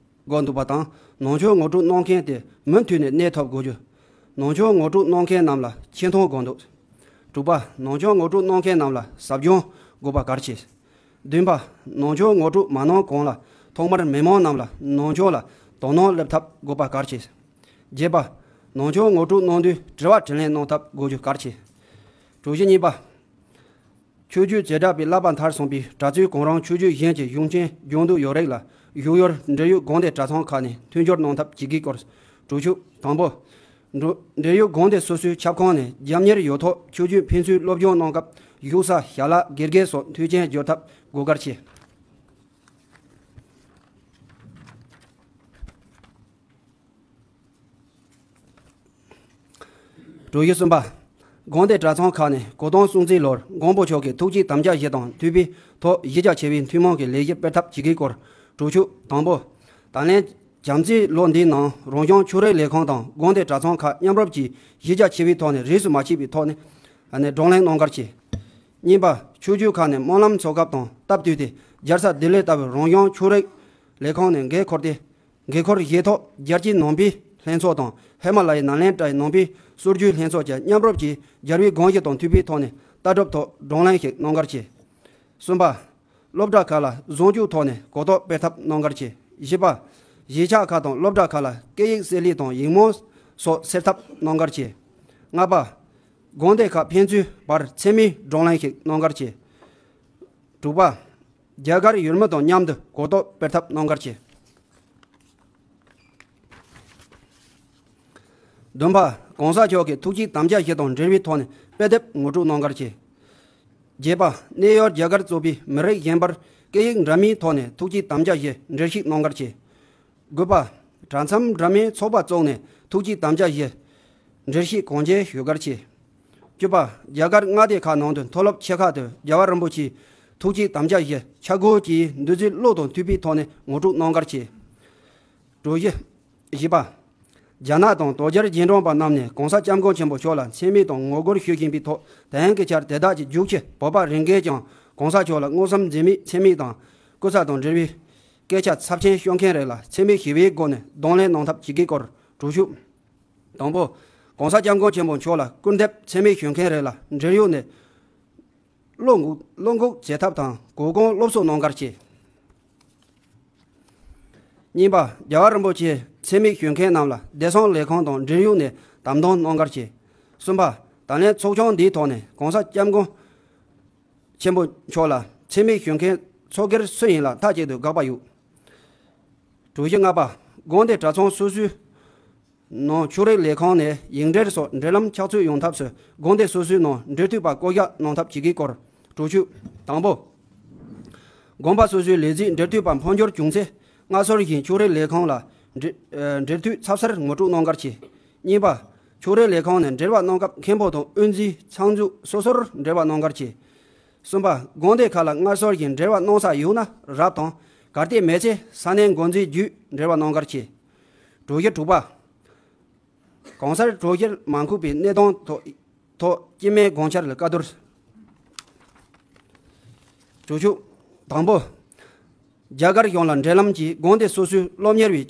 དགོས་འདུག་པ་དང་ནང་ཆོས་ངོ་སྤྲོད་གནང་མཁན་དེ་མུ་མཐུད་ནས་གནས་ཐུབ་དགོས་རྒྱུ། ནང་ཆོས་ངོ་སྤྲོད་གནང་མཁན་རྣམས་ལ་ཆེ་མཐོང་དགོས་འདུག་དྲུག་པ། ནང་ཆོས་ངོ་སྤྲོད་གནང་མཁན་རྣམས་ལ་ཟབ་སྦྱོང་དགོས་པ་གལ་ཆེ། བདུན་པ། ནང་ཆོས་ངོ་སྤྲོད་མ་གནང་གོང་ལ་ཐོག་མར་མི་མང་རྣམས་ལ་ནང་ཆོས་ལ་དོ་སྣང་སླེབས་ཐབས་དགོས་པ་གལ་ཆེ། བརྒྱད་པ། ནང་ཆོས་ངོ་སྤྲོད་གནང་དུས་དྲི་བ་དྲིས་ལན་གནང་ཐབས་དགོས་རྒྱུ་གལ་ཆེ། གྲོས་གཞི་གཉིས་པ། ཆོས་བརྒྱུད་བྱེ་བྲག་པའི་བསླབ་པ་མཐར་སོན་པའི་གྲྭ་བཙུན་གང་རུང་ཆོས་བརྒྱུད་གཞན་གྱི་གཞུང་ཆེན་སྦྱོང་འདོད་ཡོད་རིགས་ལ་བཞུགས་ཡུལ་འབྲེལ་ཡོད་དགོན་སྡེ་གྲྭ་ཚང་ཁག་ནས་མཐུན་སྦྱོར་གནང་ཐབས་བྱེད་དགོས་སྐོར། གྲོས་ཆོད་དང་པོ། འབྲེལ་འབྲེལ་ཡོད་དགོན་སྡེ་སོ་སོའི་ཁྱབ་ཁོངས་ནས་རྒྱབ་གཉེར་ཡོད་ཐོག་ཆོས་བརྒྱུད་ཕན་ཚུན་སློབ་སྦྱོང་གནང་སྐབས་བཞུགས་ས་ཞལ་ལག་དགེ་རྒན་སོགས་མཐུན་རྐྱེན་སྦྱོར་ཐབས་དགོས་གལ་ཆེ། གྲོས་གཞི་གསུམ་པ། དགོན་སྡེ་གྲྭ་ཚང་ཁག་ནས་གོ་སྟོན་སྲུང་བརྩིའི་ལོར་མགོན་པོ་མཆོག་གི་ཐུགས་བསྐྱེད་དམ་བཅའ་བཞི་དང་མཐུན་པའི་ཐོག་གཞི་རྒྱ་ཆེ་བའི་ཐུན་མོང་གི་ལས་གཞི་སྤེལ་ཐབས་བྱེད་དགོས་སྐོར། གྲོས་ཆོད་དང་པོ། ད་ལན་བྱམས་བརྩེའི་ལོ་འདིའི་ནང་རང་སྐྱོང་ཆོས་རིག་ལས་ཁུངས་དང་དགོན་སྡེ་གྲྭ་ཚང་ཁག་མཉམ་རུབ་ཀྱིས་གཞི་རྒྱ་ཆེ་བའི་ཐོག་ནས་རིས་སུ་མ་ཆད་པའི་ཐོག་ནས་བགྲོ་གླེང་གནང་གལ་ཆེ། གཉིས་པ། ཆོས་བརྒྱུད་ཁག་ནས་སྨོན་ལམ་འཚོགས་སྐབས་དང་སྟབས་བསྟུན་ཏེ་རྒྱལ་ས་ལྡི་ལི་ལྟ་བུའི་རང་སྐྱོང་ཆོས་རིག་ ལས་ཁང་ནས་འགན་འཁུར་ཏེ། འགན་འཁུར་བཞེས་ཐོག་རྒྱལ་སྤྱིའི་ནང་པའི་ལྷན་ཚོགས་དང་ཧི་མ་ལ་ཡའི་ནཱ་ལེནྡྲའི་ནང་པའི་སྲོལ་རྒྱུན་ལྷན་ཚོགས་བཅས་མཉམ་རུབ་ཀྱིས་རྒྱལ་བའི་དགོངས་གཞི་དང་མཐུན་པའི་ཐོག་ནས་ལྟ་གྲུབ་ཐོག་བགྲོ་གླེང་ཞིག་གནང་གར་བྱེད། གསུམ་པ། སློབ་གྲྭ་ཁག་ལ་གཟུངས་གཅོག་ཐོག་ནས་གོ་རྟོགས་སྤེལ་ཐབས་གནང་གར་བྱེད། བཞི་པ། གཞིས་ཆགས་ཁག་དང་སློབ་གྲྭ་ཁག་ལ་སྐད་ཡིག་གསལ་བསྒྲགས་དང་ཡིག་རྨོངས་སོགས་སེལ་ཐབས་གནང་གར་བྱེད། ལྔ་པ། དགོན་སྡེ་ཁག་ཕན་ཚུན་བར་འཚེ་མེད་བགྲོ་གླེང་ཞིག་གནང་གར་བྱེད། དྲུག་པ། རྒྱ་གར་ཡུལ་མི་དང་མཉམ་དུ་གོ་རྟོགས་སྤེལ་ཐབས་གནང་གར་བྱེད། བདུན་པ། གོང་ས་མཆོག་གི་ཐུགས་བསྐྱེད་དམ་བཅའ་བཞི་དང་འབྲེལ་བའི་ཐོག་ནས་དཔེ་དེབ་ངོ་སྤྲོད་གནང་གར་བྱེད། བརྒྱད་པ། གནས་ཡུལ་རྒྱ་གར་གཙོས་པའི་མི་རིགས་གཞན་པར་སྐད་ཡིག་འདྲ་མིན་ཐོག་ནས་ཐུགས་བསྐྱེད་དམ་བཅའ་བཞི་འགྲེལ་བཤད་གནང་གར་བྱེད། དགུ་པ། གྲྭ་མཚམས་འདྲ་མིན་ཚོགས་པ་བཙུགས་ནས་ཐུགས་བསྐྱེད་དམ་བཅའ་བཞི་འགྲེལ་བཤད་གང་ཅི་ཞུ་གར་བྱེད། བཅུ་པ། རྒྱ་གར་མངའ་སྡེ་ཁག་ནང་དུ་མཐོ་སློབ་ཆེ་ཁག་ཏུ་རྒྱལ་བ་རིན་པོ་ཆེའི་ཐུགས་བསྐྱེད་དམ་བཅའ་བཞི་ཆ་བགོས་ཀྱི་འདུ་འཛི་བློ་དང་མཐུན་པའི་ཐོག་ནས་ངོ་སྤྲོད་གནང་གར་བྱེད། གྲོས་གཞི་བཞི་པ། རྒྱ་ནག་དང་དོལ་རྒྱལ་རྗེས་འབྲང་པ་རྣམས་ནས་གོང་ས་སྐྱབས་མགོན་ཆེན་པོ་མཆོག་ལ་མཚན་སྨད་དང་ངོ་རྒོལ་ཞུ་བཞིན་པའི་ཐོག་དེང་གི་ཆར་དེ་དག་གི་རྒྱུགས་ཆེ་བོད་པ་རེ་འགས་ཀྱང་གོང་ས་མཆོག་ལ་མངོན་སུམ་འཛེམ་མེད་མཚན་སྨད་དང་སྐུ་ཚབ་དང་འབྲེལ་བའི་སྐད་ཆ་ཚབས་ཆེན་ཤོད་མཁན་རེ་ལ་མཚན་སྨད་ཞི་བའི་སྒོ་ནས་གདོང་ལེན་གནང་ཐབས་བྱེད་དགོས་སྐོར་གྲོས་ཆོད། དང་པོ། གོང་ས་སྐྱབས་མགོན་ཆེན་པོ་མཆོག་ལ་སྐུར་འདེབས་མཚན་སྨད་ཞུ་མཁན་རེ་ལ་འབྲེལ་ཡོད་ནས་བློ་འགུག་བློ་འགུག་བྱེད་ཐབས་དང་གོ་སྐོན་སློབ་གསོ་གནང་གར་བྱེད། གཉིས་པ། རྒྱལ་བ་རིན་པོ་ཆེ་མཚན་སྨད་ཞུ་མཁན་རྣམས་ལ་བདེ་སྲུང་ལས་ཁང་དང་འབྲེལ་ཡོད་ནས་དམ་དྲག་གནང་གར་བྱེད། གསུམ་པ། ད་ལན་ཚོགས་ཆུང་འདིའི་ཐོག་ནས་གོང་ས་སྐྱབས་མགོན་ཆེན་པོ་མཆོག་ལ་མཚན་སྨད་ཞུ་མཁན་ཚོགས་སྒེར་སུ་ཡིན་ལ་མཐའ་གཅིག་ཏུ་དགག་པ་ཡོད། གྲོས་གཞི་ལྔ་པ། དགོན་སྡེ་གྲྭ་ཚང་སོ་སོའི་ནང་ཆོས་རིག་ལས་ཁང་ནས་ཡིག་འབྲེལ་སོགས་འབྲེལ་ལམ་ཆགས་ཚུལ་ཡོང་ཐབས་སུ་དགོན་སྡེ་སོ་སོའི་ནང་འབྲེལ་མཐུད་པ་བསྐོ་གཞག་གནང་ཐབས་བྱེད་དགོས་སྐོར་གྲོས་ཆོད། དང་པོ། དགོན་པ་སོ་སོའི་ལས་རྩིས་འབྲེལ་མཐུད་པ་འཕོ་འགྱུར་བྱུང་ཚེ་སྔར་སྲོལ་བཞིན་ཆོས་རིག་ལས་ཁང་ལ་འབྲེལ་ཨ་འབྲེལ་མཐུད་ཚབ་གསར་ངོ་སྤྲོད་གནང་གར་བྱེད། གཉིས་པ། ཆོས་རིག་ལས་ཁང་ནས་འབྲེལ་བ་གནང་སྐབས་མཁན་པོ་དང་དབུ་འཛིན་ཚང་འཛུགས་སོ་སོར་འབྲེལ་བ་གནང་གར་བྱེད། གསུམ་པ། དགོན་སྡེ་ཁག་ལ་སྔར་སྲོལ་བཞིན་འབྲེལ་བ་གནང་ས་ཡོད་ན་རབ་དང་། གལ་ཏེ་མེད་ཚེ་ས་གནས་འགོ་འཛིན་བརྒྱུད་འབྲེལ་བ་གནང་གར་བྱེད། གྲོས་གཞི་དྲུག་པ། གོང་གསལ་གྲོས་གཞིར་མ་འཁོད་པའི་གནས་སྟངས་ཐོག་ཐོག་སྐྱེ་དམན་དགོངས་འཆར་ལ་བཀའ་བསྡུར། གྲོས་ཆོད། དང་པོ། རྒྱ་གར་གཞུང་ལ་འབྲེལ་ལམ་གྱིས་དགོན་སྡེ་སོ་སོའི་སློབ་གཉེར་བའི་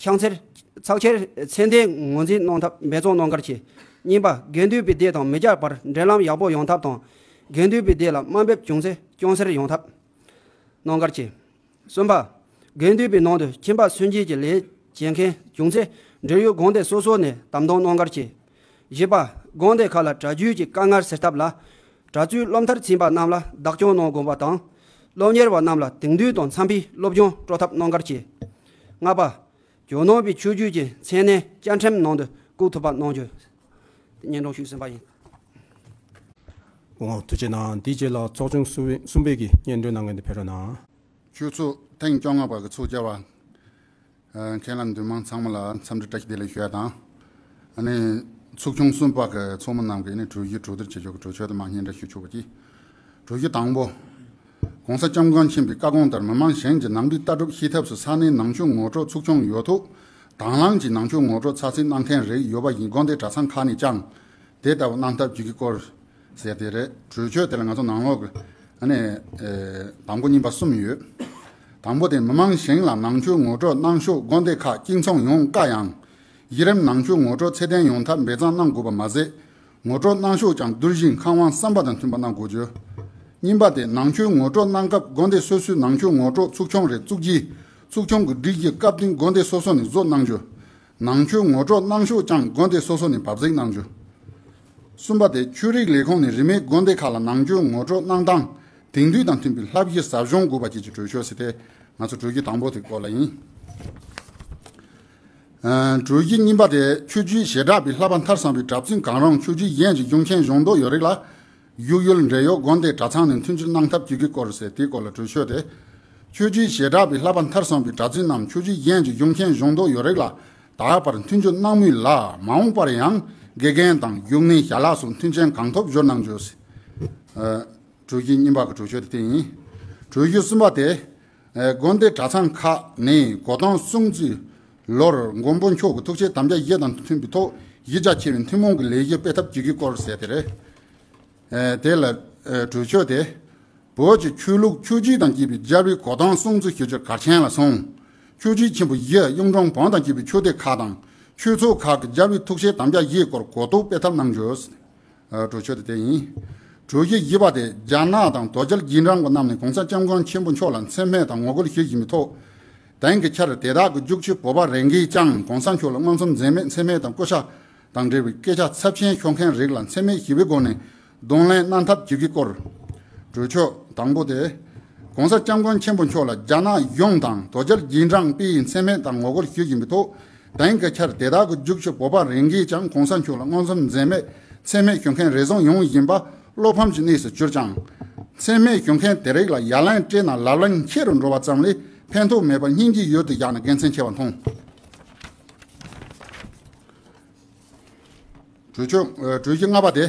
ཕྱག་འཚལ་ཚགས་ཆེར་ཚད་ལྡན་ངོས་འཛིན་གནང་ཐབས་འབད་བརྩོན་གནང་གར་བྱེད། གཉིས་པ། དགེ་འདུན་པའི་སྡེ་དང་མི་སྐྱ་བར་འབྲེལ་ལམ་ཡག་པོ་ཡོང་ཐབས་དང་། དགེ་འདུན་པའི་སྡེ་ལ་དམའ་འབེབས་བྱུང་ཚེ་སྐྱོན་སེལ་ཡོང་ཐབས་གནང་གར་བྱེད། གསུམ་པ། དགེ་འདུན་པའི་ནང་དུ་ཁྱིམ་པ་སུན་འབྱིན་གྱི་ལས་བྱེད་མཁན་བྱུང་ཚེ་འབྲེལ་ཡོད་དགོན་སྡེ་སོ་སོ་ནས་དམ་དྲག་གནང་གར་བྱེད། བཞི་པ། དགོན་སྡེ་ཁག་ལ་གྲྭ་རྒྱུན་གྱི་དཀའ་ངལ་སེལ་ཐབས་ལ་གྲྭ་བཙུན་སློབ་མཐར་ཕྱིན་པ་རྣམས་ལ་བདག་སྐྱོང་གནང་དགོས་པ་དང་། སློབ་གཉེར་བ་རྣམས་ལ་དེང་དུས་དང་འཚམ་པའི་སློབ་སྦྱོང་སྤྲོད་ཐབས་གནང་གར་བྱེད། ལྔ་པ། ཇོ་ནང་པའི་ཆོས་བརྒྱུད་ཀྱི་མཚན་གནས་བཅའ་ཁྲིམས་ནང་དུ་བཀོད་ཐུབ་པ་གནང་རྒྱུ། སྙན་སྒྲོན་ཞུས་ཟིན་པ་ཡིན། སྐུ་ངོ་ཐུགས་རྗེ་གནང་། དེའི་རྗེས་ལ་ཚོགས་ཆུང་གསུམ་པའི་གི་སྙན་སྒྲོན་གནང་མཁན་དེ་ཕེབས་རོགས་གནང་། ཆོས་ཚོགས་ཐེངས་བཅོ་ལྔ་པ་གི་ཚོགས་བཅར་བ། ཨ་མཁན་བླ་འདུས་མང་ཚང་མ་ལ་འཚམས་འདྲི་བཀྲ་ཤིས་བདེ་ལེགས་ཞུ་ཡ་དང་། ཨ་ནི་ཚོགས་ཆུང་གསུམ་པ་གི་ཚོགས་མི་རྣམས་ཀྱིས་ནི་གྲོས་གཞི་གྲོས་བསྡུར་བྱེད་ཕྱོགས་ཀྱི་གྲོས་ཆོད་དུ་མ་སྙན་སྒྲོན་ཞུ་ཆོག་པ་གྱིས། གྲོས་གཞི་དང་པོ། གོང་ས་སྐྱབས་མགོན་ཆེན་པོའི་བཀའ་དགོངས་ལྟར་མི་མང་གཞན་གྱི་ནང་པའི་ལྟ་གྲུབ་ཤེས་ཐབས་སུ་ས་གནས་ནང་ཆོས་ངོ་སྤྲོད་ཚོགས་ཆུང་ཡོད་ཐོག་དང་བླངས་ཀྱིས་ནང་ཆོས་ངོ་སྤྲོད་ཚགས་ཚུད་གནང་མཁན་རིགས་ཡོད་པ་ཡིན་དགོན་སྡེ་གྲྭ་ཚང་ཁག་ནས་ཀྱང་དེ་ལྟ་བུ་གནང་ཐབས་བྱེད་ཀྱི་སྐོར་ཟེར་དེ་རེད། གྲོས་ཆོད་དེ་ལ་ང་ཚོ་ནང་ལོགས་ཀྱི་ཨ་ནི་ཨེ་དང་པོ་གཉིས་པ་གསུམ་ཡོད། དང་པོ་དེ་མི་མང་གཞན་ལ་ནང་ཆོས་ངོ་སྤྲོད་གནང་ཕྱོགས་དགོན་སྡེ་ཁག་གཅིག་མཚུངས་ཡོང་དཀའ་ཡང་། གཞི་རིམ་ནང་ཆོས་ངོ་སྤྲོད་ཚད་ལྡན་ཡོང་ཐབས་འབད་བརྩོན་གནང་དགོས་པ་མ་ཟད། ངོ་སྤྲོད་གནང་ཕྱོགས་ཀྱང་བསྡུར་ཞིང་ཁང་དབང་བསམ་པ་དང་མཐུན་པ་གནང་དགོས་རྒྱུ། གཉིས་པ་དེ་ནང་ཆོས་ངོ་སྤྲོད་གནང་སྐབས་དགོན་སྡེ་སོ་སོའི་ནང་ཆོས་ངོ་སྤྲོད་ཚོགས་ཆུང་རེ་བཙུགས་རྗེས་ཚོགས་ཆུང་གི་སྒྲིག་གཞི་སྐབས་བསྟུན་དགོན་སྡེ་སོ་སོ་ནས་བཟོ་གནང་རྒྱུ། ནང་ཆོས་ངོ་སྤྲོད་གནང་ཕྱོགས་ཀྱང་དགོན་སྡེ་སོ་སོ་ནས་བབ་གཟིགས་གནང་རྒྱུ། གསུམ་པ་དེ་ཆོས་རིག་ལས་ཁུངས་ནས་རིན་མེད་དགོན་སྡེ་ཁག་ལ་ནང་ཆོས་ངོ་སྤྲོད་གནང་སྟངས་དེང་དུས་དང་མཐུན་པའི་བསླབ་གཞི་ཟབ་སྦྱོང་དགོས་པ་བཅས་ཀྱི་གྲོས་ཆོད་ཟེར་ཏེ་ང་ཚོ་གྲོས་གཞི་དང་པོ་དེ་སྐོར་ལ་ཡིན། ཨ་གྲོས་གཞི་གཉིས་པ་དེ་ཆོས་བརྒྱུད་བྱེ་བྲག་པའི་བསླབ་པ་མཐར་སོན་པའི་གྲྭ་བཙུན་གང་རུང་ཆོས་བརྒྱུད་གཞན་གྱི་གཞུང་ཆེན་གཞུང་ལྡོག་ཡོད་རིགས་ལ་བཞུགས་ཡུལ་འབྲེལ་ཡོད་དགོན་སྡེ་གྲྭ་ཚང་ནས་མཐུན་འགྱུར་གནང་ཐབས་བྱེད་དགོས་སྐོར་ཟེར་དེའི་སྐོར་ལ་གྲོས་ཆོད་དེ། ཆོས་བརྒྱུད་བྱེ་བྲག་པའི་བསླབ་པ་མཐར་སོན་པའི་གྲྭ་བཙུན་རྣམས་ཆོས་བརྒྱུད་གཞན་གྱི་གཞུང་ཆེན་གཞུང་ལྡོག་ཡོད་རིགས་ལ་ད་བར་མཐུན་འགྱུར་གནང་མུས་ལ་མ་འོངས་པར་ཡང་དགེ་རྒན་དང་བཞུགས་གནས་ཞལ་ལག་སོགས་མཐུན་རྐྱེན་གང་ཐོབ་སྦྱོར་གནང་རྒྱུ། ཨ་གྲོས་གཞི་གཉིས་པ་གི་གྲོས་ཆོད་དེ་དེ་ཡིན། གྲོས་གཞི་གསུམ་པ་དེ། ཨེ་དགོན་སྡེ་གྲྭ་ཚང་ཁག་ནས་གོ་སྟོན་སྲུང་བརྩིའི་ལོར་མགོན་པོ་མཆོག་གི་ཐུགས་བསྐྱེད་དམ་བཅའ་བཞི་དང་མཐུན་པའི་ཐོག་གཞི་རྒྱ་ཆེ་བའི་ཐུན་མོང་གི་ལས་གཞི་སྤེལ་ཐབས་བྱེད་དགོས་སྐོར་ཟེར་དེ་རེད། ཨེ་དེ་ལ་ཨེ་གྲོས་ཆོད་དེ། བོད་ཀྱི་ཆོས་ལུགས་ཆོས་བརྒྱུད་དང་བཅས་པའི་རྒྱལ་བའི་གོ་སྟོན་སྲུང་བརྩི་ཞུ་རྒྱུ་གལ་ཆེན་ལ་བཟུང་ ཆོས་བརྒྱུད་ཆེན་པོ་བཞི་གཡུང་དྲུང་བོན་དང་བཅས་པའི་ཆོས་སྡེ་ཁག་དང་ཆོས་ཚོགས་ཁག་གི་རྒྱལ་བའི་ཐུགས་བཞེད་དམ་བཅའ་བཞིའི་སྐོར་གོ་རྟོགས་སྤེལ་ཐབས་གནང་རྒྱུ། ཨ། གྲོས་ཆོད་དེ་དེ་ཡིན། གྲོས་གཞི་བཞི་པ་དེ་རྒྱ་ནག་དང་དོལ་རྒྱལ་རྗེས་འབྲང་གི་རྣམས་ནས་༸གོང་ས་༸སྐྱབས་མགོན་ཆེན་པོ་མཆོག་ལ་མཚན་སྨད་དང་ངོ་རྒོལ་ཞུ་བཞིན་པའི་ཐོག་དེང་གི་ཆར་དེ་དག་གི་རྒྱུག་ཁྱི་བོད་པ་རེ་འགས་ཀྱང་༸གོང་ས་མཆོག་ལ་མངོན་སུམ་འཛེམ་མེད་མཚན་སྨད་དང་སྐུ་ཤ་དང་འབྲེལ་བའི་སྐད་ཆ་ཚབས་ཆེན་ཤོད་མཁན་རིགས་ལ་མཚན་སྨད་ཞི་བའི་སྒོ་ནས་གདོང་ལེན་གནང་ཐབས་བྱེད་རྒྱུའི་སྐོར། གྲོས་ཆོད་དང་པོ་དེ། ༸གོང་ས་༸སྐྱབས་མགོན་ཆེན་པོ་མཆོག་ལ་རྒྱ་ནག་གཞུང་དང་དོལ་རྒྱལ་རྗེས་འབྲང་པས་མཚན་སྨད་དང་ངོ་རྒོལ་ཞུ་བཞིན་པའི་ཐོག་དེང་གི་ཆར་དེ་དག་གི་རྒྱུག་ཁྱི་བོད་པ་རེ་འགས་ཀྱང་༸གོང་ས་མཆོག་ལ་མངོན་སུམ་འཛེམ་མེད་མཚན་སྨད་ཞུ་མཁན་རེ་ཟུང་ཡོང་བཞིན་པ་བློ་ཕམ་གྱི་གནས་སུ་གྱུར་ཅིང་། མཚན་སྨད་ཞུ་མཁན་དེ་རིགས་ལ་ཡ་ལན་སྤྲད་ན་ལབ་གླེང་ཆེ་རུ་འགྲོ་བ་ཙམ་ལས་ཕན་ཐོགས་མེད་པར་སྙིང་རྗེ་ཡུལ་དུ་བཞག་ན་དགེ་མཚན་ཆེ་བར་མཐོང་། གྲོས་ཆོད། ཨ། གྲོས་གཞི་ལྔ་པ་དེ།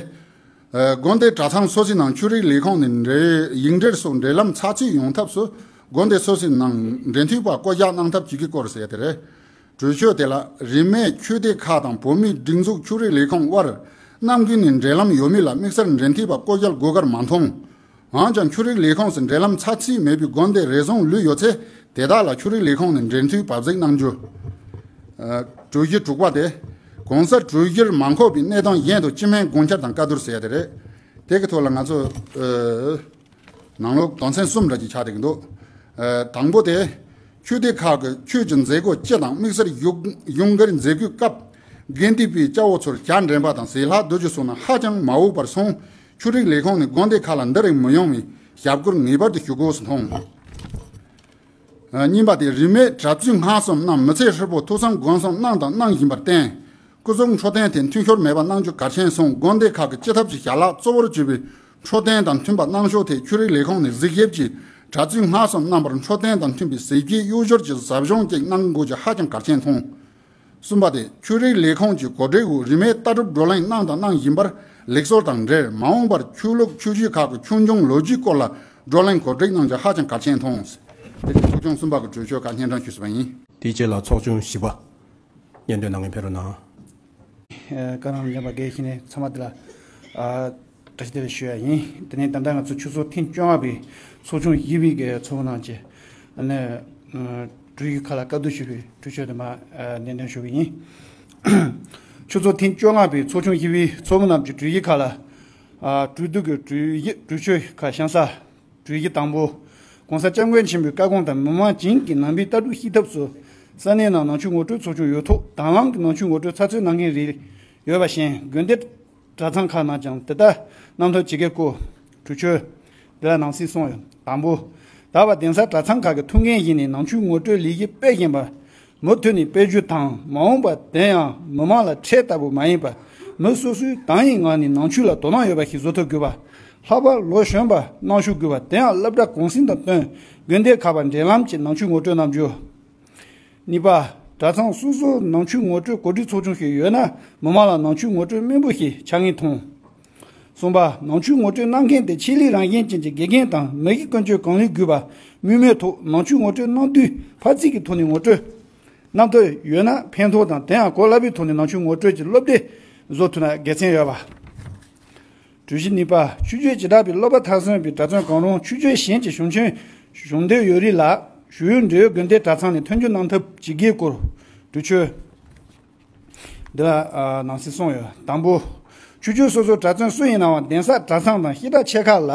ཨ། དགོན་སྡེ་གྲྭ་ཚང་སོ་སོའི་ནང་ཆོས་རིག་ལས་ཁུངས་ནས་འབྲེལ་ཡིག་འབྲེལ་སོགས་འབྲེལ་ལམ་ཚགས་ཚུད་ཡོང་ཐབས་སུ་དགོན་སྡེ་སོ་སོའི་ནང་འབྲེལ་མཐུད་པ་བསྐོ་གཞག་གནང་ཐབས་བྱེད་ཀྱི་སྐོར་ཟེར་ཡ་དེ་རེད། གྲོས་ཆོད་དེ་ལ་རིས་མེད་ཆོས་སྡེ་ཁག་དང་བོད་མིའི་སྒྲིག་འཛུགས་ཆོས་རིག་ལས་ཁུངས་དབར་ནམ་རྒྱུན་ནས་འབྲེལ་ལམ་ཡོད་མེད་ལ་དམིགས་བསལ་འབྲེལ་མཐུད་པ་བསྐོ་གཞག་དགོས་གལ་མ་མཐོང་། འོན་ཀྱང་ཆོས་རིག་ལས་ཁུངས་སུ་འབྲེལ་ལམ་ཚགས་ཚུད་མེད་པའི་དགོན་སྡེ་རེ་ཟུང་ལུས་ཡོད་ཚེ་དེ་དག་ལ་ཆོས་རིག་ལས་ཁུངས་ནས་འབྲེལ་མཐུད་བབ་གཟིགས་གནང་རྒྱུ། ཨ། གྲོས་གཞི་དྲུག་པ་དེ། གོང་གསལ་གྲོས་གཞིར་མ་འཁོད་པའི་གནས་སྟངས་གཞན་དུ་སྤྱི་སྨན་དགོངས་འཆར་དང་བཀའ་བསྡུར་ཟེར་ཡ་དེ་རེད། དེ་གི་ཐོག་ལ་ང་ཚོ། ཨ། ནང་ལོགས་དོན་ཚན་གསུམ་འདྲ་ཅིག་ཆགས་བསྡད་ཀྱི་འདུག་ཨ། དང་པོ་དེ། ཆོས་སྡེ་ཁག་གི་ཆོས་ཀྱི་མཛད་སྒོ་སྤྱི་དང་དམིགས་བསལ་གཞུང་གཞུང་སྒེར་མཛད་སྒོའི་སྐབས་དགེ་འདུན་པའི་སྐྱ་བོ་ཚོར་ཇ་འདྲེན་པ་དང་ཟས་ལྷག་སྡོད་རྒྱུ་སོགས་ནི་ཧ་ཅང་མ་འོས་པར་སོང་། ཆོས་རིག་ལས་ཁུངས་ནས་དགོན་སྡེ་ཁག་ལ་འདི་རིགས་མི་ཡོང་བའི་ཞབས་སྐུལ་ངེས་པར་དུ་ཞུ་དགོས་སུ་མཐོང་། ཨ། གཉིས་པ་དེ་རིས་མེད་གྲྭ་བཙུན་སྔགས་གསུམ་རྣམས་མི་ཚེ་ཧྲིལ་པོ་ཐུགས་བསམ་སྒོམ་གསུམ་གནང་དང་གནང་བཞིན་པར་བརྟེན། སྐུ་གཟུགས་འཕྲོད་བསྟེན་དེ་མཐུན་ཤོར་མེད་པ་གནང་རྒྱུ་གལ་ཆེན་སོང་། དགོན་སྡེ་ཁག་གི་སྤྱི་ཐབས་ཀྱི་བྱ་གླག་གཙོ་བོར་གྱུར་པའི་འཕྲོད་བསྟེན་དང་མཐུན་པ་གནང་ཕྱོགས་ཐད་ཆོས་རིག་ལས་ཁུངས་ནས་གཟིགས་ཞིབ་ཀྱིས་གྲྭ་བཙུན་སྔགས་གསུམ་རྣམ་པར་འཕྲོད་བསྟེན་དང་མཐུན་པའི་ཟས་བཅུད་གཡོས་སྦྱོར་གྱི་ཟབ་སྦྱོང་ཅིག་གནང་དགོས་རྒྱུ་ཧ་ཅང་གལ་ཆེན་མཐོང་། གསུམ་པ་དེ་ཆོས་རིག་ལས་ཁུངས་ཀྱི་གོ་སྒྲིག་འོག་རིས་མེད་ལྟ་གྲུབ་བགྲོ་གླེང་གནང་དང་གནང་བཞིན་པར་ལེགས་གསོལ་དང་འབྲེལ་མ་འོངས་པར་ཆོས་ལུགས་ཆོས་བརྒྱུད་ཁག་གི་ཆོས་འབྱུང་ལོ་རྒྱུས་སྐོར་ལ་བགྲོ་གླེང་གོ་སྒྲིག་གནང་རྒྱུ་ཧ་ཅང་གལ་ཆེན་མཐོང་། དེ་ཚོགས་ཆུང་གསུམ་པ་གི་གྲོས་ཆོད་ཁག་སྙན་སྒྲོན་ཞུས་པ་ཡིན། དེའི་རྗེས་ལ་ཚོགས་ཆུང་བཞི་པ། སྙན་སྒྲོན་གནང་མཁན་ཕེབས་རོགས་གནང་། ཨ། བཀའ་དྲིན་ཆེན་པ་དགེ་བཤེས་ནས་ཚང་མ་དེ་ལ། ཨ། བཀྲ་ཤིས་བདེ་ལེགས་ཞུ་ཡ་ཡིན། དེ་ནས་ད་ལྟ་ང་ཚོ་ཆུ་ཚོད་ཐེངས་བཅོ་ལྔ་པའི་ཚོགས་ཆུང་བཞི་པའི་གི་ཚོགས་ནང་གི། ཨ་ནི། ཨ། གྲོས་གཞི་ཁག་ལ་བཀའ་བསྡུར་ཞུས་པའི་གྲོས་ཆོད་དེ་མར། ཨ། སྙན་སྒྲོན་ཞུ་གི་ཡིན། ཆུ་ཚོད་ཐེངས་བཅོ་ལྔ་པའི་ཚོགས་ཆུང་བཞི་པའི་ཚོགས་མི་རྣམས་ཀྱི་གྲོས་གཞི་ཁག་ལ། ཨ། གྲོས་བསྡུར་གྱི་གྲོས་གཞི་གྲོས་ཆོད་ཁག་གཤམ་གསལ། གྲོས་གཞི་དང་པོ། ༸གོང་ས་༸སྐྱབས་མགོན་ཆེན་པོའི་བཀའ་དགོངས་དང་མི་མང་བྱིངས་ཀྱི་ནང་པའི་ལྟ་གྲུབ་ཤེས་ཐབས་སུ། ས་གནས་ནང་ནང་ཆོས་ངོ་སྤྲོད་ཚོགས་ཆུང་ཡོད་ཐོག་དང་བླངས་ཀྱིས་ནང་ཆོས་ངོ་སྤྲོད་ཚགས་ཚུད་གནང་མཁན་རེ་ཡོད་པ་བཞིན་དགོན་སྡེ་གྲྭ་ཚང་ཁག་ནང་ཀྱང་དེ་ལྟར་གནང་ཐབས་བྱེད་དགོས་སྐོར་གྲོས་ཆོད་འདི་ལ་ནང་གསེས་གསུངས་ཡོད། དང་པོ། ད་བར་གདན་ས་གྲྭ་ཚང་ཁག་གི་ཐུགས་འགན་བཞེས་ནས་ནང་ཆོས་ངོ་སྤྲོད་ལས་གཞི་སྤེལ་བཞིན་པ། མུ་མཐུད་ནས་སྤེལ་རྒྱུ་དང་མ་འོངས་པ་དེ་ཡང་མི་མང་ལ་ཁྲལ་ལྟ་བུ་མ་ཡིན་པར་མི་སོ་སོའི་དང་བའི་ངང་ནས་ནང་ཆོས་ལ་དོ་སྣང་ཡོད་པ་ཞིག་བཟོ་ཐུབ་དགོས་པ། ལྷག་པར་ལོ་གཞོན་པ་གནང་ཤུགས་དགོས་པ་དེ་ཡང་སློབ་གྲྭ་གུང་སེང་དང་བསྟུན་དགོན་སྡེ་ཁག་བར་འབྲེལ་ལམ་གྱིས་ནང་ཆོས་ངོ་སྤྲོད་གནང་རྒྱུ། གཉིས་པ། གྲྭ་ཚང་སོ་སོར་ནང་ཆོས་ངོ་སྤྲོད་གོ་སྒྲིག་ཚོགས་ཆུང་ཞིག་ཡོད་ན་མི་མང་ལ་ནང་ཆོས་ངོ་སྤྲོད་སྨན་པོ་ཞིག་ཆགས་ངེས་མཐོང་། གསུམ་པ། ནང་ཆོས་ངོ་སྤྲོད་གནང་མཁན་དེ་ཆེད་ལས་རང་བཞིན་ཅན་གྱི་དགེ་རྒན་དང་མི་གཞི་ཀུན་སྤྱོད་གང་ལེགས་དགོས་པ། མུ་མེད་ཐོག་ནང་ཆོས་ངོ་སྤྲོད་གནང་དུས་ཕར་ཚིག་གི་ཐོག་ནས་ངོ་སྤྲོད་གནང་ཐུབ་ཡོད་ན་ཕན་ཐོགས་དང་དེ་ཡང་གོ་སླ་པོའི་ཐོག་ནས་ནང་ཆོས་ངོ་སྤྲོད་ཀྱི་སློབ་དེབ་བཟོ་ཐུབ་ན་དགེ་མཚན་ཡོད་པ། གྲོས་གཞི་གཉིས་པ། ཆོས་བརྒྱུད་བྱེ་བྲག་པའི་སློབ་པ་མཐར་སོན་པའི་གྲྭ་བཙུན་གང་རུང་ཆོས་བརྒྱུད་གཞན་གྱི་གཞུང་ཆེན་གཞུང་འདོན་ཡོད་རིགས་ལ་ཞུགས་ཡུལ་འབྲེལ་ཡོད་དགོན་སྡེ་གྲྭ་ཚང་ནས་ཐོན་རྒྱུ་གནང་ཐབས་བྱེད་དགོས་སྐོར་གྲོས་ཆོད། འདི་ལ་ཨ་ནང་གསེས་གསུངས་ཡོད། དང་པོ། ཆོས་བརྒྱུད་སོ་སོའི་གྲྭ་བཙུན་སུ་ཡིན་ནའང་གདན་ས་གྲྭ་ཚང་དང་བཤད་གྲྭ་ཆེ་ཁག་ལ་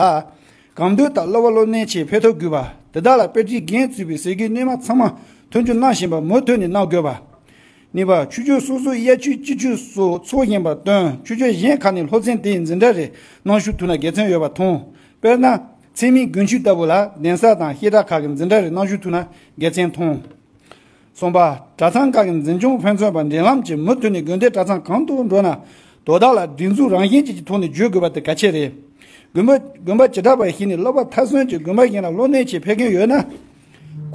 གང་འདོད་ལྟར་སློབ་པ་སློབ་གཉེར་ཆེད་ཕེབས་ཐུབ་དགོས་པ། དེ་དག་ལ་དཔེ་ཁྲིད་འགན་གཙོས་པའི་ཟས་གོས་སྣོན་མ་ཚང་མ་ཐོན་རྒྱུ་གནང་བཞིན་པ་མུ་མཐུད་ནས་གནང་དགོས་པ། གཉིས་པ། ཆོས་བརྒྱུད་སོ་སོའི་དབྱར་ཆོས་སྤྱི་ཆོས་སོགས་འཚོགས་བཞིན་པར་བསྟུན་ཆོས་བརྒྱུད་གཞན་ཁག་ནས་སློབ་ཚན་དེའི་འཛིན་གྲྭ་རེ་གནང་ཞུ་ཐུབ་ན་དགེ་མཚན་ཡོད་པ་མཐོང་། དཔེར་ན། ཚད་མའི་དགུན་ཆོས་ལྟ་བུ་ལ་གདན་ས་དང་བཤད་གྲྭ་ཁག་གི་འཛིན་གྲྭ་རེ་གནང་ཞུ་ཐུབ་ན་དགེ་མཚན་མཐོང་། གསུམ་པ། གྲྭ་ཚང་ཁག་གི་འཛིན་སྐྱོང་ཕན་ཚུན་བར་འབྲེལ་ལམ་གྱིས་མུ་མཐུད་ནས་དགོན་སྡེ་གྲྭ་ཚང་གང་དུ་འགྲོ་ན་དོ་བདག་ལ་སྒྲིག་འཛུགས་རང་བཞིན་ཅན་གྱི་ཐོག་ནས་བརྗོད་དགོས་པ་དེ་གལ་ཆེ་རེད། དགོན་པ་དགོན་པ་བྱེ་བྲག་པ་ཞིག་ནས་སློབ་པ་མཐར་སོན་གྱིས་དགོན་པ་གཞན་ལ་སློབ་གཉེར་ཆེད་ཕེབས་མཁན་ཡོད་ན།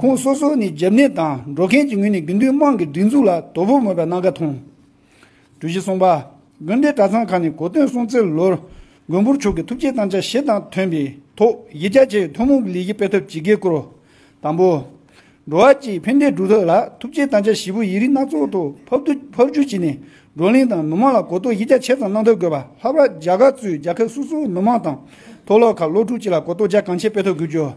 ཁོང་སོ་སོ་ནས་རྒྱབ་གནས་དང་འགྲོ་མཁན་གྱི་ངོས་ནས་དགེ་འདུན་དམངས་ཀྱི་སྒྲིག་འཛུགས་ལ་དོ་ཕོག་མེད་པ་གནང་ག་མཐོང་། གྲོས་གཞི་གསུམ་པ། དགོན་སྡེ་གྲྭ་ཚང་ཁག་ནས་གོ་སྟོན་སྲུང་བརྩི་ལོར་མགོན་པོ་མཆོག་གི་ཐུགས་བསྐྱེད་དམ་བཅའ་བཞི་དང་མཐུན་པའི་ཐོག་གཞི་རྒྱ་ཆེ་བའི་ཐུན་མོང་གི་ལས་གཞི་སྤེལ་ཐབས་བྱེད་དགོས་སྐོར། དང་པོ། འགྲོ་བ་སྤྱིའི་ཕན་བདེ་སྒྲུབ་ཐབས་ལ་ཐུགས་བསྐྱེད་དམ་བཅའ་བཞི་པོ་ཡིག་རིགས་སྣ་ཚོགས་ཐོག་ཕབ་བསྒྱུར་ཕབ་བསྒྱུར་བྱས་ནས་བགྲོ་གླེང་དང་མི་མང་ལ་གོ་རྟོགས་གཞི་རྒྱ་ཆེ་ཙམ་གནང་ཐབས་དགོས་པ། ལྷག་པར་རྒྱ་གར་གཙོས་རྒྱལ་ཁབ་སོ་སོའི་མི་མང་དང་མཐོ་སློབ་ཁག་སློབ་ཕྲུག་བཅས་ལ་གོ་རྟོགས་རྒྱ་གང་ཆེ་སྤེལ་ཐབས་དགོས་རྒྱུ།